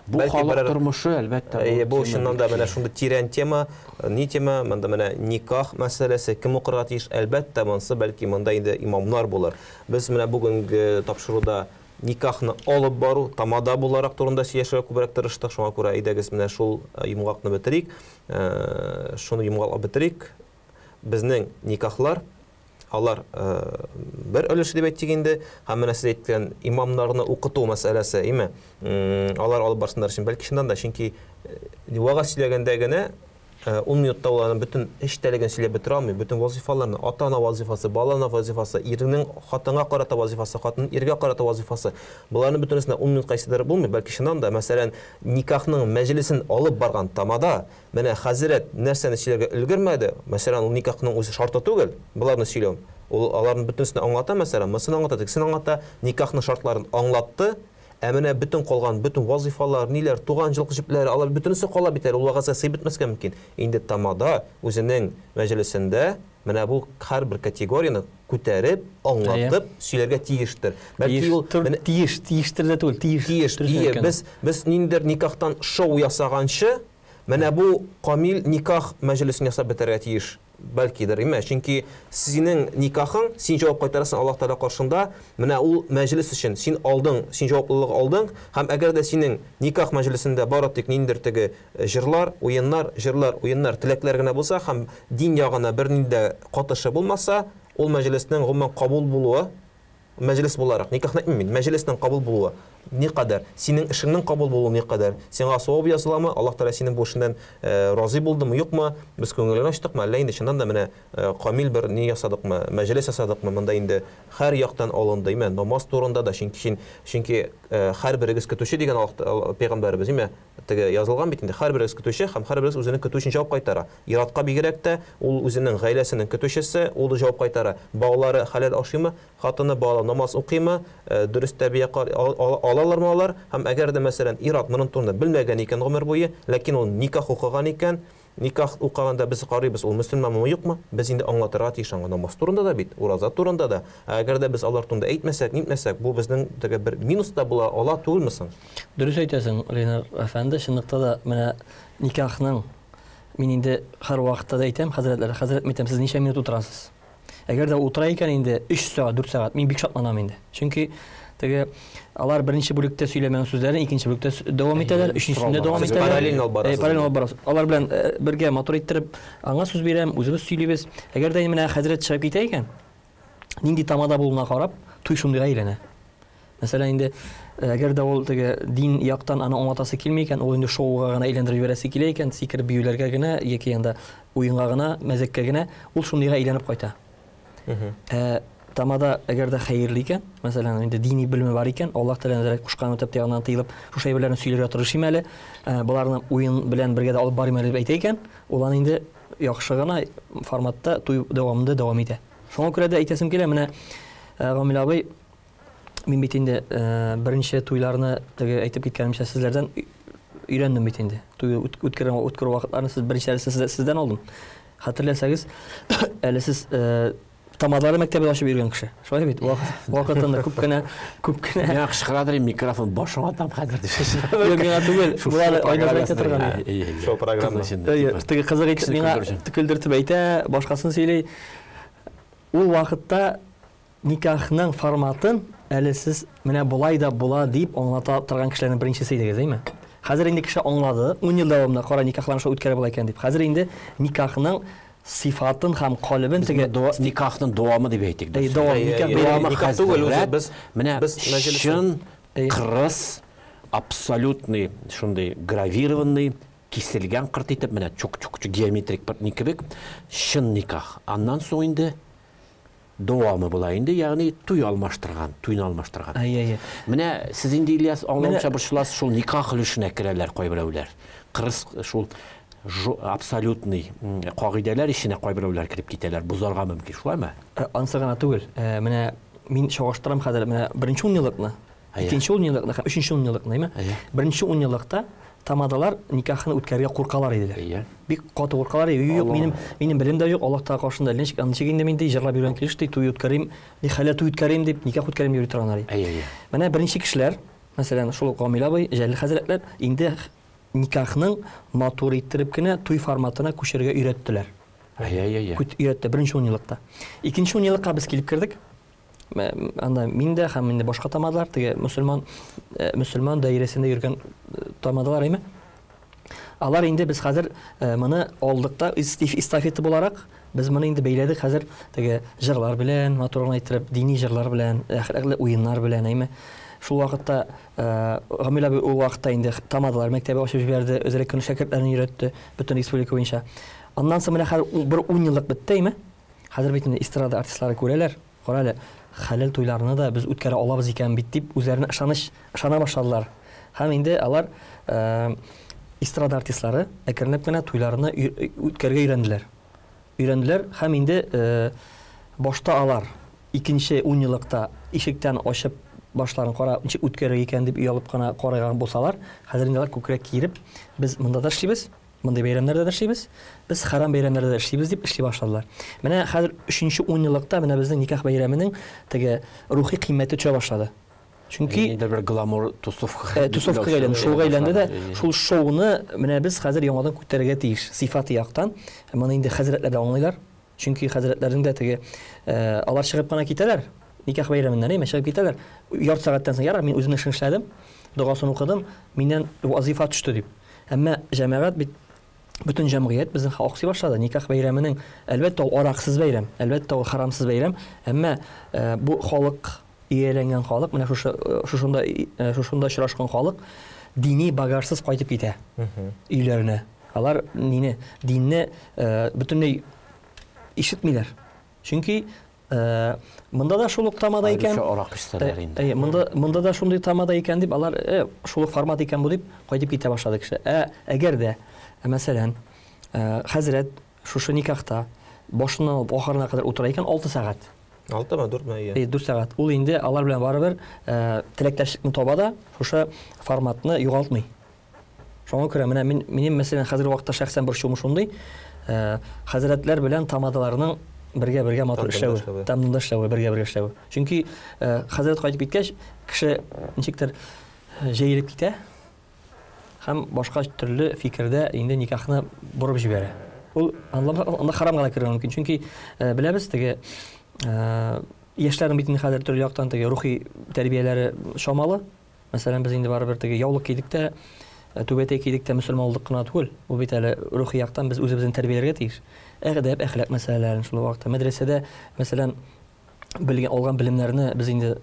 S2: Бу халык тормышы, әлбәттә.
S3: Бу чыннан да менә шундый тирән тема, ни тема, монда менә никах мәсьәләсе, кем укырга тиеш, әлбәттә, монысы бәлки монда инде имамнар булыр. Без менә бүгенге тапшыруда никахны алып бару, тамада буларак турында сөйләшергә күбрәк тырыштык. Шуңа күрә әйдәгез менә шул йомгакны бетерик. Шуны йомгаклап бетерик. Безнең никахлар, алар бер өлеше дип әйтик инде, һәм менә сез әйткән имамнарны укыту мәсьәләсе, име? Алар алып барсыннар өчен, бәлки чыннан да, чөнки вәгазь сөйләгәндә генә 10 минутта ул аның бөтен эчтәлеген сөйләп бетерә алмый, бөтен вазифаларны, ата-ана вазифасы, балана вазифасы, ирнең хатынга карата вазифасы, хатынның иргә карата вазифасы. Боларны бөтенесенә 10 минутка сыйдырып булмый, бәлки чыннан да, мәсәлән, никахның мәҗлесен алып барган тамада, менә хәзрәт нәрсәне сөйләргә өлгермәде, мәсәлән, ул никахның үзе шарты түгел, боларны сөйләү. Ул аларның бөтенесен аңлата, мәсәлән, монысын аңлата, тегесен аңлата, никахның шартларын аңлатты. Ә менә бөтен калган, бөтен вазифалар, ниләр, туган җылкы җепләре, алар бөтенесе кала бит әле, ул вәгазьгә сыйып бетмәскә мөмкин. Инде тамада үзенең мәҗлесендә менә бу һәрбер категорияне күтәреп, аңлатып сөйләргә тиештер.
S1: Бәлки ул тиеш, тиештер дә түгел, тиеш.
S3: Тиеш. Ие, без без ниндидер никахтан шоу ясаганчы, менә бу камил никах мәҗлесен ясап бетерергә тиеш. Бәлкидер, име? Чөнки синең никахың, син җавап кайтарасың Аллаһ Тәгалә каршында, менә ул мәҗлес өчен син алдың, син җаваплылык алдың, һәм әгәр дә синең никах мәҗлесендә бары тик ниндидер теге җырлар, уеннар, җырлар, уеннар, теләкләр генә булса һәм дин ягына бернинди дә катышы булмаса, ул мәҗлеснең гомумән кабул булуы, мәҗлес буларак, никахны әйтмим мин, мәҗлеснең кабул булуы никадәр, синең эшеңнең кабул булуы никадәр, сиңа савап языламы, Аллаһ Тәгалә синең бу эшеңнән разый булдымы, юкмы, без күңелен ачтыкмы, әллә инде чыннан да менә камил бер ни ясадыкмы, мәҗлес ясадыкмы, монда инде һәр яктан алынды, име, намаз турында да, чөнки чөнки һәрберегез көтүче дигән Аллаһ пәйгамбәребез, име, теге язылган бит инде, һәрберегез көтүче һәм һәрберегез үзенең көтү өчен җавап кайтара. Ир-атка бигрәк тә, ул үзенең гаиләсенең көтүчесе, ул җавап кайтара. Балалары хәләл ашыймы, хатыны бала намаз укыймы, дөрес тәрбия алалармы алар? Һәм әгәр дә, мәсәлән, ир-ат моның турында белмәгән икән гомер буе, ләкин ул никах укыган икән, никах укыганда без карыйбыз, ул мөселманмы, юкмы? Без инде аңлатырга тиеш аңа намаз турында да бит, ураза турында да. Ә әгәр дә без алар турында әйтмәсәк, нитмәсәк, бу безнең теге бер минус та була ала түгелме соң?
S1: Дөрес әйтәсең, Ленар әфәнде, чынлыкта да менә никахның мин инде һәрвакытта да әйтәм хәзрәтләр, хәзрәт, әйтәм, сез ничә минут утырасыз? Әгәр дә утыра икән инде 3 сәгать, 4 сәгать, мин бик шатланам инде. Чөнки теге алар беренче бүлектә сөйләмәгән сүзләрен икенче бүлектә дәвам итәләр, өченчесендә дәвам итәләр.
S3: Параллельно алып барасыз.
S1: Параллельно алып барасыз. Алар белән бергә матур иттереп аңа сүз бирәм, үзебез сөйлибез. Әгәр дә менә хәзрәт чыгып китә икән, нинди тамада булуына карап, туй шундыйга әйләнә. Мәсәлән, инде әгәр дә ул теге дин яктан аны аңлатасы килми икән, ул инде шоуга гына әйләндереп җибәрәсе килә икән, сикереп биюләргә генә яки анда уенга гына, мәзәккә генә, ул шундыйга әйләнеп кайта. Ә тамада әгәр дә хәерле икән, мәсәлән, инде дини белеме бар икән, Аллаһ Тәгалә нәзарәт кушкан үтәп ягыннан тыелып, шушы әйберләрне сөйләргә тырышыйм әле, боларны уен белән бергә дә алып барыйм әле дип әйтә икән, ул аны инде яхшы гына форматта туй дәвамында дәвам итә. Шуңа күрә дә әйтәсем килә, менә Гамил абый, мин бит инде беренче туйларны теге әйтеп киткәнемчә сезләрдән өйрәндем бит инде. Туй үткәргән үткәрү вакытларын сез беренчеләрен сездән алдым. Хәтерләсәгез, әле сез тамадалар мәктәбе ачып йөргән кеше. Шулай бит? Вакытында күп кенә, күп кенә.
S2: Миңа кычкырадыр микрофон башыңа атам хәзер дип.
S1: Юк, миңа түгел. Болар Айназ әйтә торган.
S3: Шоу программа.
S1: Теге кызык итеп миңа көлдертеп әйтә, башкасын сөйли. Ул вакытта никахның форматын әле сез менә болай да була дип аңлата торган кешеләрнең беренчесе идегез, әйме? Хәзер инде кеше аңлады, 10 ел дәвамында кара никахларны шулай үткәреп була икән дип. Хәзер инде никахның сифатын һәм калебен теге
S2: никахның дәвамы дип әйтик.
S1: Дәвам, никах
S3: дәвамы никах түгел үзе, без
S2: менә чын кырыс, абсолютный шундый гравированный киселгән кырт итеп менә чук-чук геометрик бер ни кебек чын никах. Аннан соң инде дәвамы була инде, ягъни туй алмаштырган, туйны алмаштырган.
S1: Әйе, әйе.
S2: Менә сез инде, Ильяс, аңлавымча борчыласыз, шул никах өлешенә керәләр кайберәүләр. Кырыс шул абсолютный кагыйдәләр эченә кайберәүләр кереп китәләр, бозарга мөмкин, шулаймы?
S1: Ансы гына түгел. Менә мин чагыштырам хәзер, менә беренче унъеллыкны, икенче унъеллыкны һәм өченче унъеллыкны, әйме? Беренче унъеллыкта тамадалар никахны үткәрергә куркалар иделәр. Бик каты куркалар иде. Юк, минем белем дә юк, Аллаһ Тәгалә каршында ничек, ничек инде мин ди, җырлап йөргән килеш ди, туй үткәрим, ди, хәләл туй үткәрим дип, никах үткәрим дип йөри торганнар иде. Менә беренче кешеләр, мәсәлән, шул ук Гамил абый, Җәлил хәзрәтләр инде никахның матур иттереп кенә туй форматына күчәргә өйрәттеләр.
S2: Әйе, әйе.
S1: Өйрәтте беренче унъеллыкта. Икенче унъеллыкка без килеп кердек. Анда мин дә һәм инде башка тамадалар, теге мөселман мөселман даирәсендә йөргән тамадалар әйме? Алар инде без хәзер моны алдык та эстафета буларак, без моны инде бәйләдек хәзер теге җырлар белән, матур гына иттереп, дини җырлар белән, әхлаклы уеннар белән, әйме? Шул вакытта Гамил абый ул вакытта инде тамадалар мәктәбе ачып җибәрде, әзрәк кенә шәкертләрне өйрәтте бөтен республика буенча. Аннан соң менә хәзер бер ун еллык бетте, әйме? Хәзер бит инде эстрада артистлары күрәләр, кара әле, хәләл туйларны да без үткәрә алабыз икән бит дип үзләренә ышаныч, ышана башладылар. Һәм инде алар эстрада артистлары әкренләп кенә туйларны үткәрергә өйрәнделәр. Өйрәнделәр һәм инде башта алар икенче унъеллыкта ишектән ачып башларын кара, ничек үткәрер икән дип оялып кына караган булсалар, хәзер инде алар күкрәк киереп, без монда да эшлибез, мондый бәйрәмнәрдә дә эшлибез, без хәрам бәйрәмнәрдә дә эшлибез дип эшли башладылар. Менә хәзер өченче унъеллыкта менә безнең никах бәйрәменең теге рухи кыйммәте төшә башлады. Чөнки
S2: Ниндидер бер гламур тусовка.
S1: Тусовкага әйләнде, шоуга әйләнде дә, шул шоуны менә без хәзер яңадан күтәрергә тиеш, сыйфаты яктан. Моны инде хәзрәтләр дә аңлыйлар. Чөнки хәзрәтләрнең дә теге, алар чыгып кына китәләр, никах бәйрәменнән, әйме, чыгып китәләр. Ярты сәгатьтән соң, ярар, мин үземнең эшен эшләдем, догасын укыдым, миннән вазифа төште дип. Әмма җәмәгать бит, бөтен җәмгыять безнең аксый башлады. Никах бәйрәменең, әлбәттә, ул араксыз бәйрәм, әлбәттә, ул харамсыз бәйрәм, әмма бу халык, ияләнгән халык, менә шушы, шушында, шушында очрашкан халык дини багажсыз кайтып китә өйләренә. Алар нине, динне бөтенләй ишетмиләр. Чөнки монда да шул ук тамада икән.
S2: Аеруча арак эчсәләр инде.
S1: Әйе, монда да шундый тамада икән дип, алар шул ук формат икән бу дип кайтып китә башлады кеше. Ә әгәр дә, мәсәлән, хәзрәт шушы никахта башыннан алып ахырына кадәр утыра икән 6 сәгать.
S3: 6-мы, 4-мы, әйе.
S1: Әйе, 4 сәгать. Ул инде алар белән барыбер теләктәшлекне таба да, шушы форматны югалтмый. Шуңа күрә менә мин, минем мәсәлән хәзерге вакытта шәхсән борчуым шундый, хәзрәтләр белән тамадаларның бергә-бергә матур эшләве, тандемда эшләве, бергә-бергә эшләве. Чөнки хәзрәт кайтып киткәч, кеше ничектер җәелеп китә һәм башка төрле фикердә инде никахны борып җибәрә. Ул анда харам гына керергә мөмкин. Чөнки беләбез, теге яшьләрнең бит инде хәзер төрле яктан теге рухи тәрбияләре чамалы. Мәсәлән, без инде барыбер теге яулык кидек тә, түбәтәй кидек тә мөселман булдык кына түгел. Ул бит әле рухи яктан без үзебезне тәрбияләргә тиеш. Әдәп, әхлак мәсьәләләрен шул вакытта мәдрәсәдә, мәсәлән, белгән, алган белемнәрне без инде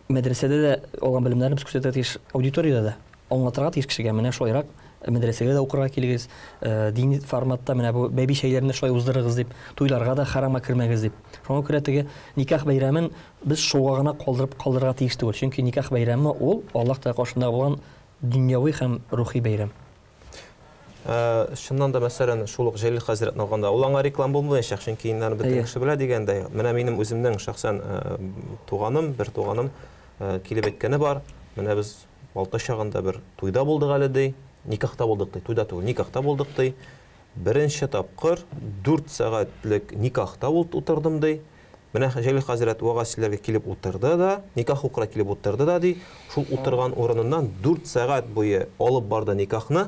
S1: мәдрәсәдә дә алган белемнәрне без күрсәтергә тиеш аудиториядә дә. Аңлатырга тиеш кешегә, менә шулайрак мәдрәсәгә дә укырга килегез, дини форматта менә бу бәби чәйләрен дә шулай уздырыгыз дип, туйларга да харамга кермәгез дип. Шуңа күрә теге никах бәйрәмен без шоуга гына калдырып калдырырга тиеш түгел. Чөнки никах бәйрәме ул Аллаһ Тәгалә каршында булган дөньяви һәм рухи бәйрәм.
S3: Чыннан да, мәсәлән, шул ук Җәлил хәзрәтне алганда, ул аңа реклама булмаячак, чөнки инде аны бөтен кеше белә дигәндәй. Менә минем үземнең шәхсән туганым, бер туганым килеп әйткәне бар. Менә без Балта чагында бер туйда булдык әле, ди. Никахта булдык, ди. Туйда түгел, никахта булдык, ди. Беренче тапкыр 4 сәгатьлек никахта утырдым, ди. Менә Җәлил хәзрәт вәгазьчеләргә килеп утырды да, никах укырга килеп утырды да, ди. Шул утырган урыныннан 4 сәгать буе алып барды никахны.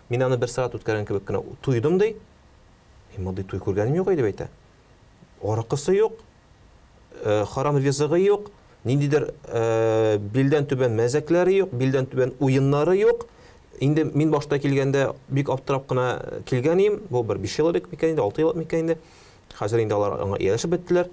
S3: Мин аны бер сәгать үткәргән кебек кенә тойдым, ди. Мин мондый туй күргәнем юк, дип әйтә. Аракысы юк, харам ризыгы юк, ниндидер билдән түбән мәзәкләре юк, билдән түбән уеннары юк. Инде мин башта килгәндә бик аптырап кына килгән идем. Бу бер 5 ел элек микән инде, 6 ел микән инде. Хәзер инде алар аңа ияләшеп беттеләр.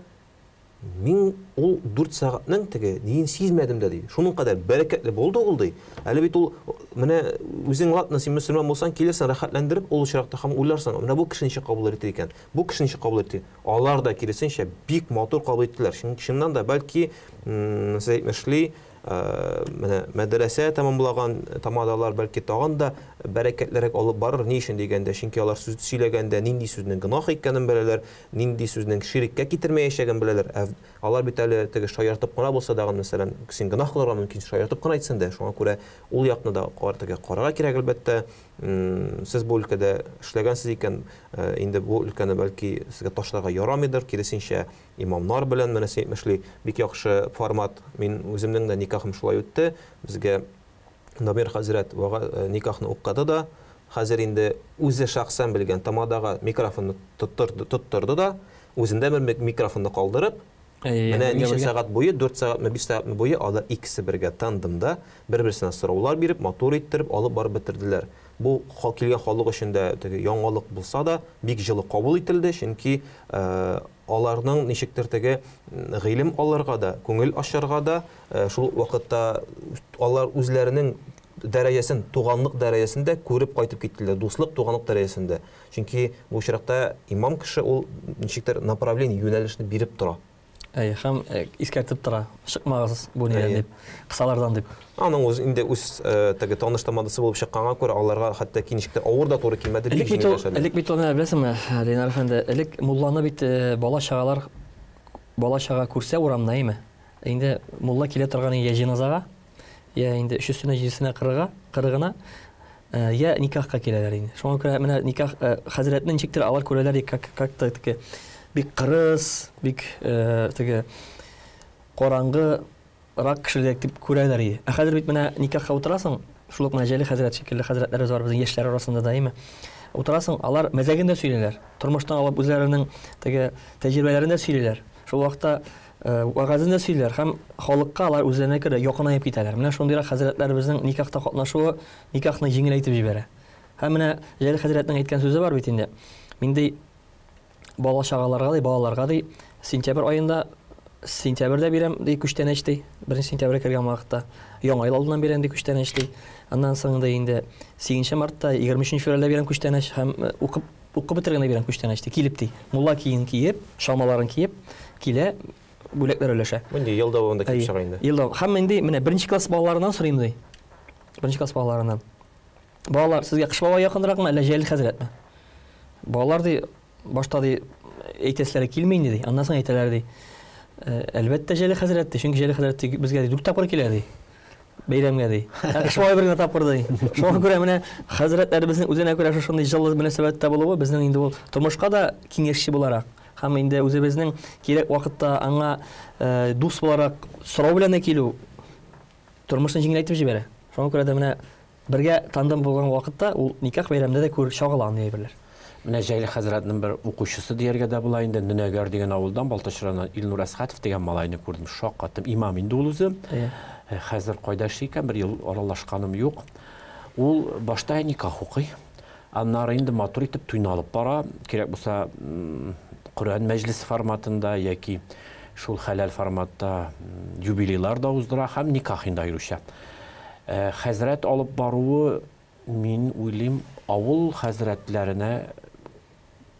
S3: Мин ул 4 сәгатьнең теге ниен сизмәдем дә, ди. Шуның кадәр бәрәкәтле булды ул, ди. Әле бит ул менә үзең ладно, син мөселман булсаң, килерсең рәхәтләндереп ул очракта һәм уйларсың, менә бу кеше ничек кабул итер икән, бу кеше ничек кабул итте. Алар да киресенчә бик матур кабул иттеләр. Чөнки чыннан да бәлки, сез әйтмешли, менә мәдрәсә тәмамлаган тамадалар бәлки тагын да бәрәкәтлерәк алып барыр. Ни өчен дигәндә, чөнки алар сүз сөйләгәндә нинди сүзнең гөнаһ икәнен беләләр, нинди сүзнең ширеккә китермәячәген беләләр. Ә алар бит әле теге шаяртып кына булса дагы, мәсәлән, син гөнаһ кылырга мөмкин, шаяртып кына әйтсәң дә, шуңа күрә ул якны да теге карарга кирәк, әлбәттә. Сез бу өлкәдә эшләгәнсез икән, инде бу өлкәне бәлки сезгә ташларга ярамыйдыр, киресенчә, имамнар белән менә син әйтмешли, бик яхшы формат. Мин үземнең дә никахым шулай үтте. Безгә Дамир хәзрәт никахны укыды да, хәзер инде үзе шәхсән белгән тамадага микрофонны тоттырды да, үзендә бер микрофонны калдырып, менә ничә сәгать буе, 4 сәгатьме, 5 сәгатьме буе алар икесе бергә тандемда бер-берсенә сораулар биреп, матур иттереп алып барып бетерделәр. Бу килгән халык өчен дә теге яңалык булса да, бик җылы кабул ителде, чөнки аларның ничектер теге гыйлем алырга да, күңел ачарга да, шул вакытта алар үзләренең дәрәҗәсен, туганлык дәрәҗәсен дә күреп кайтып киттеләр, дуслык, туганлык дәрәҗәсендә. Чөнки бу очракта имам кеше ул ничектер направление, юнәлешне биреп тора.
S1: Әйе, һәм искәртеп тора, чыкмагыз бу нидән дип, кысалардан дип.
S3: Аның үз инде үз теге таныш тамадасы булып чыкканга күрә аларга хәтта ки ничектер авыр да туры килмәде, бик җиңел яшәделәр.
S1: Элек бит ул, беләсеңме, Ленар әфәнде, элек мулланы бит бала-чагалар бала-чага күрсә урамда, әйме? Инде мулла килә торган я җеназага, я инде өчесенә, җидесенә, кырыга, кырыгына, я никахка киләләр инде. Шуңа күрә менә никах хәзрәтне ничектер алар күрәләр, как как-то теге бик кырыс, бик теге караңгы рак кешеләр дип күрәләр иде. Ә хәзер бит менә никахка утырасың, шул ук менә Җәлил хәзрәт шикелле хәзрәтләребез бар безнең яшьләр арасында да, әйме? Утырасың, алар мәзәген дә сөйлиләр. Тормыштан алып үзләренең теге тәҗрибәләрен дә сөйлиләр. Шул вакытта вәгазен дә сөйлиләр һәм халыкка алар үзләренә күрә якынаеп китәләр. Менә шундыйрак хәзрәтләребезнең никахта катнашуы никахны җиңеләйтеп җибәрә. Һәм менә Җәлил хәзрәтнең әйткән сүзе бар бит инде. Мин ди бала чагаларга ди, балаларга ди сентябрь аенда сентябрьдә бирәм ди күчтәнәч ди. 1 сентябрьгә кергән вакытта яңа ел алдыннан бирәм ди күчтәнәч ди. Аннан соң ди инде 8 мартта, 23 февральдә бирәм күчтәнәч һәм укып укып бетергәндә бирәм күчтәнәч ди. Килеп ди. Мулла киен киеп, шалмаларын киеп килә, бүләкләр өләшә.
S3: Инде ел дәвамында килеп чыга инде.
S1: Ел дәвамында. Һәм инде менә беренче класс балаларыннан сорыйм ди. Беренче класс балаларыннан. Балалар, сезгә Кыш бабай якынракмы, әллә Җәлил хәзрәтме? Балалар ди, башта ди, әйтәселәре килми инде ди. Аннан соң әйтәләр ди. Әлбәттә Җәлил хәзрәт ди, чөнки Җәлил хәзрәт ди, безгә ди дүрт тапкыр килә ди. Бәйрәмгә ди. Ә Кыш бабай бер генә тапкыр ди. Шуңа күрә менә хәзрәтләребезнең үзенә күрә шушындый җылы мөнәсәбәттә булуы безнең инде ул тормышка да киңәшче буларак һәм инде үзебезнең кирәк вакытта аңа дус буларак сорау белән дә килү тормышны җиңеләйтеп җибәрә. Шуңа күрә дә менә бергә тандем булган вакытта ул никах бәйрәмендә дә күр чагыла андый әйберләр.
S2: Менә Җәлил хәзрәтнең бер укучысы дияргә дә була инде, Нөнәгәр дигән авылдан, Балтач районыннан Илнур Әсхәтов дигән малайны күрдем, шаккаттым. Имам инде ул үзе. Хәзер кайда эшли икән, бер ел аралашканым юк. Ул башта никах укый, аннары инде матур итеп туйны алып бара. Кирәк булса, Коръән мәҗлесе форматында яки шул хәләл форматта юбилейлар да уздыра һәм никах инде аеруча. Хәзрәт алып баруы, мин уйлыйм, авыл хәзрәтләренә,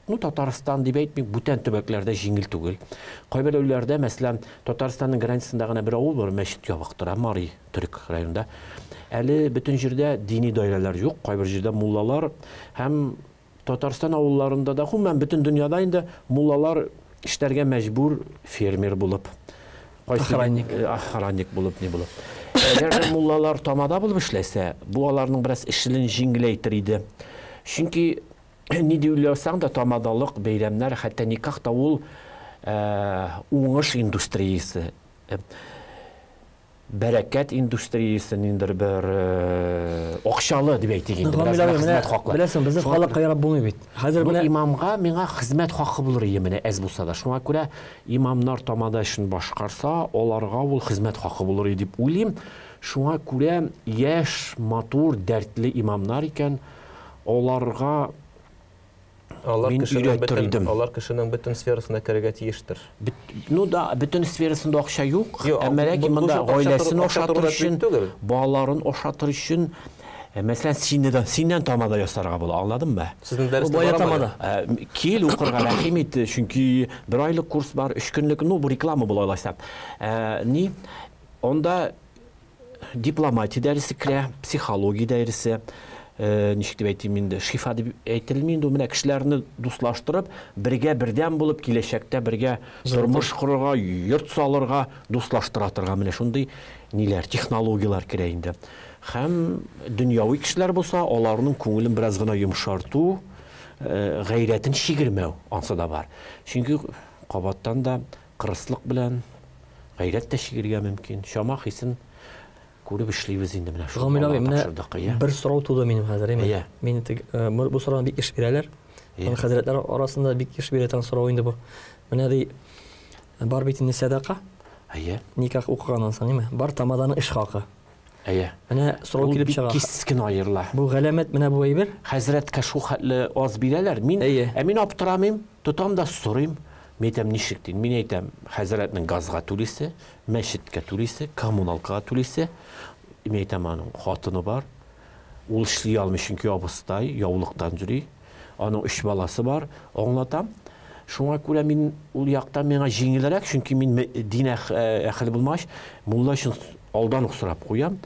S2: ну, Татарстан дип әйтмик, бүтән төбәкләрдә җиңел түгел. Кайберәүләрдә, мәсәлән, Татарстанның границасында гына бер авыл бар, мәчет ябык тора, Мари төрек районында. Әле бөтен җирдә дини даирәләр юк, кайбер җирдә муллалар һәм Татарстан авылларында да, гомумән, бөтен дөньяда инде муллалар эшләргә мәҗбүр фермер булып.
S1: Охранник.
S2: Охранник булып, ни булып. Әгәр дә муллалар тамада булып эшләсә, бу аларның бераз эшен җиңеләйтер иде. Чөнки ни дип уйласаң да, тамадалык, бәйрәмнәр, хәтта никах та ул уңыш индустриясе. Бәрәкәт индустриясе ниндер бер акчалы дип әйтик инде, бераз гына хезмәт хаклы.
S1: Беләсең, безнең халыкка ярап булмый бит.
S2: Хәзер менә имамга миңа хезмәт хакы булыр иде менә әз булса да. Шуңа күрә имамнар тамада эшен башкарса, аларга ул хезмәт хакы булыр иде дип уйлыйм. Шуңа күрә яшь, матур, дәртле имамнар икән, аларга
S3: Алар
S2: Мин
S3: кешенең
S2: өйрәтер
S3: бөтен,
S2: идем.
S3: алар кешенең бөтен сферасына керергә тиештер.
S2: Ну да, бөтен сферасында акча юк.
S3: Юк,
S2: Әмма
S3: бу-
S2: ләкин
S3: бу
S2: монда
S3: акча
S2: гаиләсен
S3: акча
S2: ашатыр
S3: турында
S2: өчен,
S3: түгел.
S2: балаларын ашатыр өчен, мәсәлән, сине дә, синнән тамада ясарга була, аңладыңмы?
S3: Сезнең дәрестә
S1: Бу бая
S3: барамы әле?
S1: тамада.
S2: Кил укырга рәхим ит, чөнки бер айлык курс бар, 3 көнлек, ну, бу реклама була алайса. Ни, онда дипломатия дәресе керә, психология дәресе, ничек дип әйтим инде, шифа дип әйтелми инде, менә кешеләрне дуслаштырып, бергә бердәм булып, киләчәктә бергә тормыш корырга, йорт салырга, дуслаштыра торган менә шундый ниләр, технологияләр керә инде. Һәм дөньяви кешеләр булса, аларның күңелен бераз гына йомшарту, гайрәтен чигермәү ансы да бар. Чөнки кабаттан да кырыслык белән гайрәт тә чигергә мөмкин. Чама хисен күреп эшлибез инде менә шул.
S1: Гамил абый,
S2: Аллага
S1: менә
S2: тапшырдык, иә.
S1: бер сорау туды минем хәзер, әйме?
S2: Иә.
S1: Мин теге, бу сорауны бик еш бирәләр.
S2: Иә.
S1: Моны хәзрәтләр арасында бик еш бирә торган сорау инде бу. Менә ди, бар бит инде сәдака,
S2: Әйе,
S1: никах укыганнан соң, әйме? Бар тамаданың эш хакы.
S2: әйе.
S1: Менә сорау
S2: Ул
S1: килеп
S2: бик
S1: чыга.
S2: кискен аерыла.
S1: Бу галәмәт менә бу әйбер.
S2: Хәзрәткә шул хәтле аз бирәләр. Мин,
S1: Әйе.
S2: ә мин аптырамыйм, тотам да сорыйм. Мин әйтәм, ничек дим? Мин әйтәм, хәзрәтнең газга түлисе, мәчеткә түлисе, коммуналкага түлисе. Мин әйтәм, аның хатыны бар. Ул эшли алмый, чөнки абыстай, яулыктан йөри. Аның 3 баласы бар, аңлатам. Шуңа күрә мин ул яктан миңа җиңелрәк, чөнки мин дин әһеле булмагач, мулла өчен алдан ук сорап куям.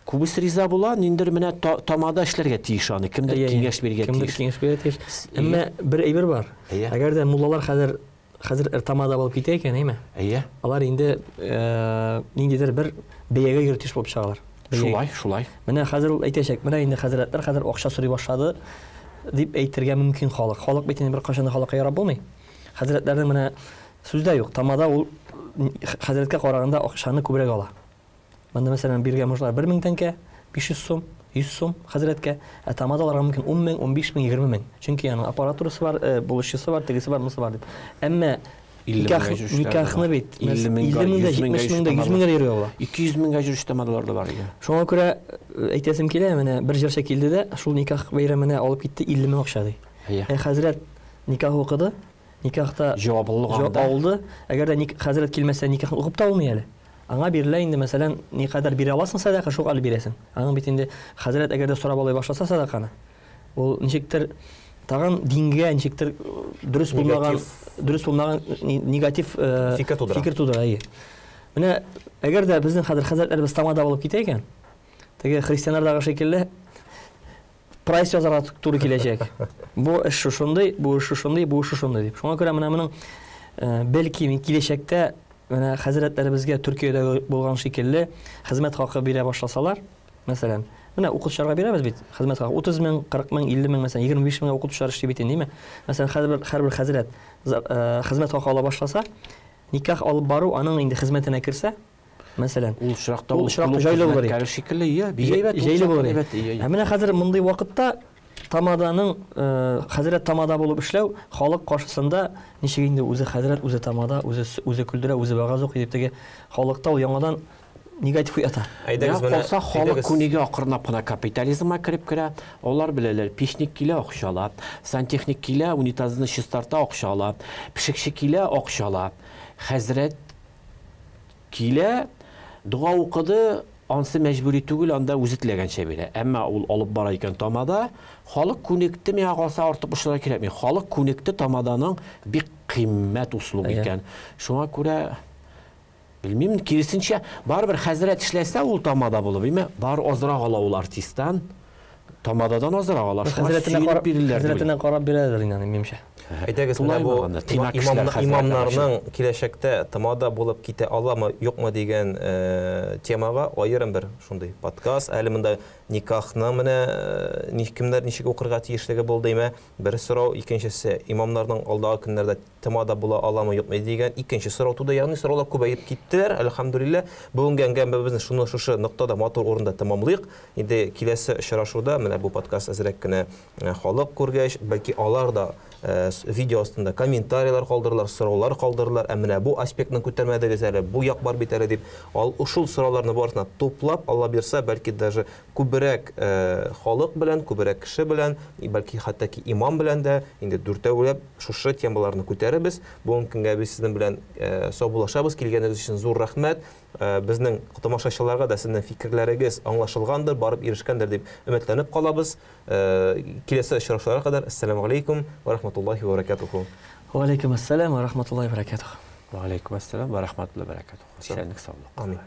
S2: Күбесе риза була, ниндер менә тамада эшләргә тиеш аны, кемдер
S1: Әйе, әйе.
S2: киңәш бирергә
S1: Кемдер
S2: тиеш.
S1: киңәш бирергә тиеш. Әмма бер әйбер бар.
S2: Әйе.
S1: Әгәр дә муллалар хәзер тамада булып китә икән, әйме?
S2: Әйе.
S1: Алар инде ниндидер бер бәягә йөртеш тиеш булып чыгалар. Бәягә.
S2: Шулай, шулай.
S1: Менә хәзер ул әйтәчәк, менә инде хәзрәтләр хәзер акча сорый башлады дип әйтергә мөмкин халык. Халык бит инде бер кашаны халыкка ярап булмый. Хәзрәтләрнең менә сүз дә юк. Тамада ул хәзрәткә караганда акчаны күбрәк ала. Монда мәсәлән биргән мужлар 1000 тәңкә, 500 сум, 100 сум хәзрәткә, ә тамада аларга мөмкин 10 мең, 15 мең, 20 мең. Чөнки аның аппаратурасы бар, булышчысы бар, тегесе бар, монысы бар дип. Әмма
S2: Илле меңгә йөрүчеләр дә
S1: никахны
S2: бар.
S1: бит,
S2: Илле меңгә,
S1: илле меңгә,
S2: йөз меңгә
S1: җитмеш меңгә,
S2: йөрүче
S1: йөз меңгә йөрергә була.
S2: 200 меңгә йөрүче тамадалар да бар иде.
S1: Шуңа күрә әйтәсем килә, менә бер җырчы килде дә, шул никах бәйрәменә алып китте 50 мең акча ди.
S2: Әйе.
S1: Хәзрәт никах укыды, никахта
S2: Җаваплылык
S1: җавап
S2: анда.
S1: алды. Әгәр дә хәзрәт килмәсә, никахны укып та алмый әле. Аңа бирелә инде, мәсәлән, никадәр бирә аласың сәдака, шул әле бирәсең. Аның бит инде хәзрәт әгәр дә сорап алай башласа сәдаканы, ул ничектер тагын дингә ничектер дөрес булмаган,
S3: Негатив.
S1: дөрес булмаган негатив
S3: Фикер тудыра.
S1: Фикер тудыра, әйе. Менә әгәр дә безнең хәзер хәзрәтләребез тамада булып китә икән, теге христианнардагы шикелле прайс язарга туры киләчәк. Бу эш шушындый, бу эш шушындый, бу эш шушындый дип. Шуңа күрә менә моның бәлки мин киләчәктә менә хәзрәтләребезгә Төркиядә булган шикелле хезмәт хакы бирә башласалар, мәсәлән, менә укытучыларга бирәбез бит хезмәт хакы 30 мең, 40 мең, 50 мең, мәсәлән, 25 меңгә укытучылар эшли бит инде, димме? Мәсәлән, һәрбер хәзрәт хезмәт хакы ала башласа, никах алып бару аның инде хезмәтенә керсә, мәсәлән,
S2: Ул очракта
S1: ул
S2: ул
S1: очракта
S2: клуб
S1: җайлы булыр иде.
S2: хезмәткәре шикелле, иә, бик әйбәт, ул
S1: Җайлы
S2: очракта
S1: булыр иде.
S2: әйбәт, иә, иә.
S1: Ә менә хәзер мондый вакытта тамаданың хәзрәт тамада булып эшләү халык каршысында ничек инде үзе хәзрәт, үзе тамада, үзе көлдерә, үзе вәгазь укый дип теге халыкта ул яңадан негатив уята.
S3: Әйдәгез,
S2: Миңа
S3: менә,
S2: калса, халык
S3: әйдәгез.
S2: күнеге акрынлап кына капитализмга кереп керә. Алар беләләр, печник килә, акча ала, сантехник килә, унитазны чистарта, акча ала, пешекче килә, акча ала. Хәзрәт килә, дога укыды, ансы мәҗбүри түгел, анда үзе теләгәнчә бирә. Әмма ул алып бара икән тамада, халык күнекте, миңа калса артык борчылырга кирәкми. Халык күнекте тамаданың бик кыйммәт услуг
S1: Әйе.
S2: икән. Шуңа күрә белмим, киресенчә, барыбер хәзрәт эшләсә ул тамада булып, әйме? Бар азрак ала ул артисттан, тамададан азрак ала. Шуңа
S1: Хәзрәтенә
S2: сөенеп
S1: карап
S2: биреләр дип
S1: хәзрәтенә карап бирәләр инде аны, минемчә.
S3: Әйдәгез, менә
S2: Тулай
S3: бу
S2: булганда, тыйнак кешеләр хәзрәтләр
S3: имамнарның киләчәктә тамада булып китә аламы, юкмы дигән темага аерым бер шундый подкаст. Әле монда никахны менә кемнәр ничек укырга тиешлеге булды, әйме? Бер сорау, икенчесе имамнарның алдагы көннәрдә тамада була аламы, юкмы дигән икенче сорау туды. Ягъни сораулар күбәеп киттеләр, әлхәмдүлилләһ. Бүгенге әңгәмәбезне шушы ноктада матур урында тәмамлыйк. Инде киләсе очрашуда менә менә бу подкаст әзрәк кенә халык күргәч, бәлки алар да видео астында комментарийлар калдырырлар, сораулар калдырырлар, ә менә бу аспектны күтәрмәдегез әле, бу як бар бит әле дип, ал шул сорауларны барысына туплап, Алла бирса, бәлки даже күбрәк халык белән, күбрәк кеше белән, бәлки хәтта ки имам белән дә инде дүртәүләп шушы темаларны күтәрербез. Бүгенге көнгә без сезнең белән саубуллашабыз. Килгәнегез өчен зур рәхмәт. Безнең тамашачыларга да сезнең фикерләрегез аңлашылгандыр, барып ирешкәндер дип өметләнеп калабыз. Киләсе очрашуларга кадәр ассаламу алейкум ва рахматуллахи ва баракатуху.
S1: Ва алейкум ассалам ва рахматуллахи ва баракатуху.
S2: Ва алейкум ассалам ва рахматуллахи ва баракатуху. Исәнлек, саулык.
S3: Амин.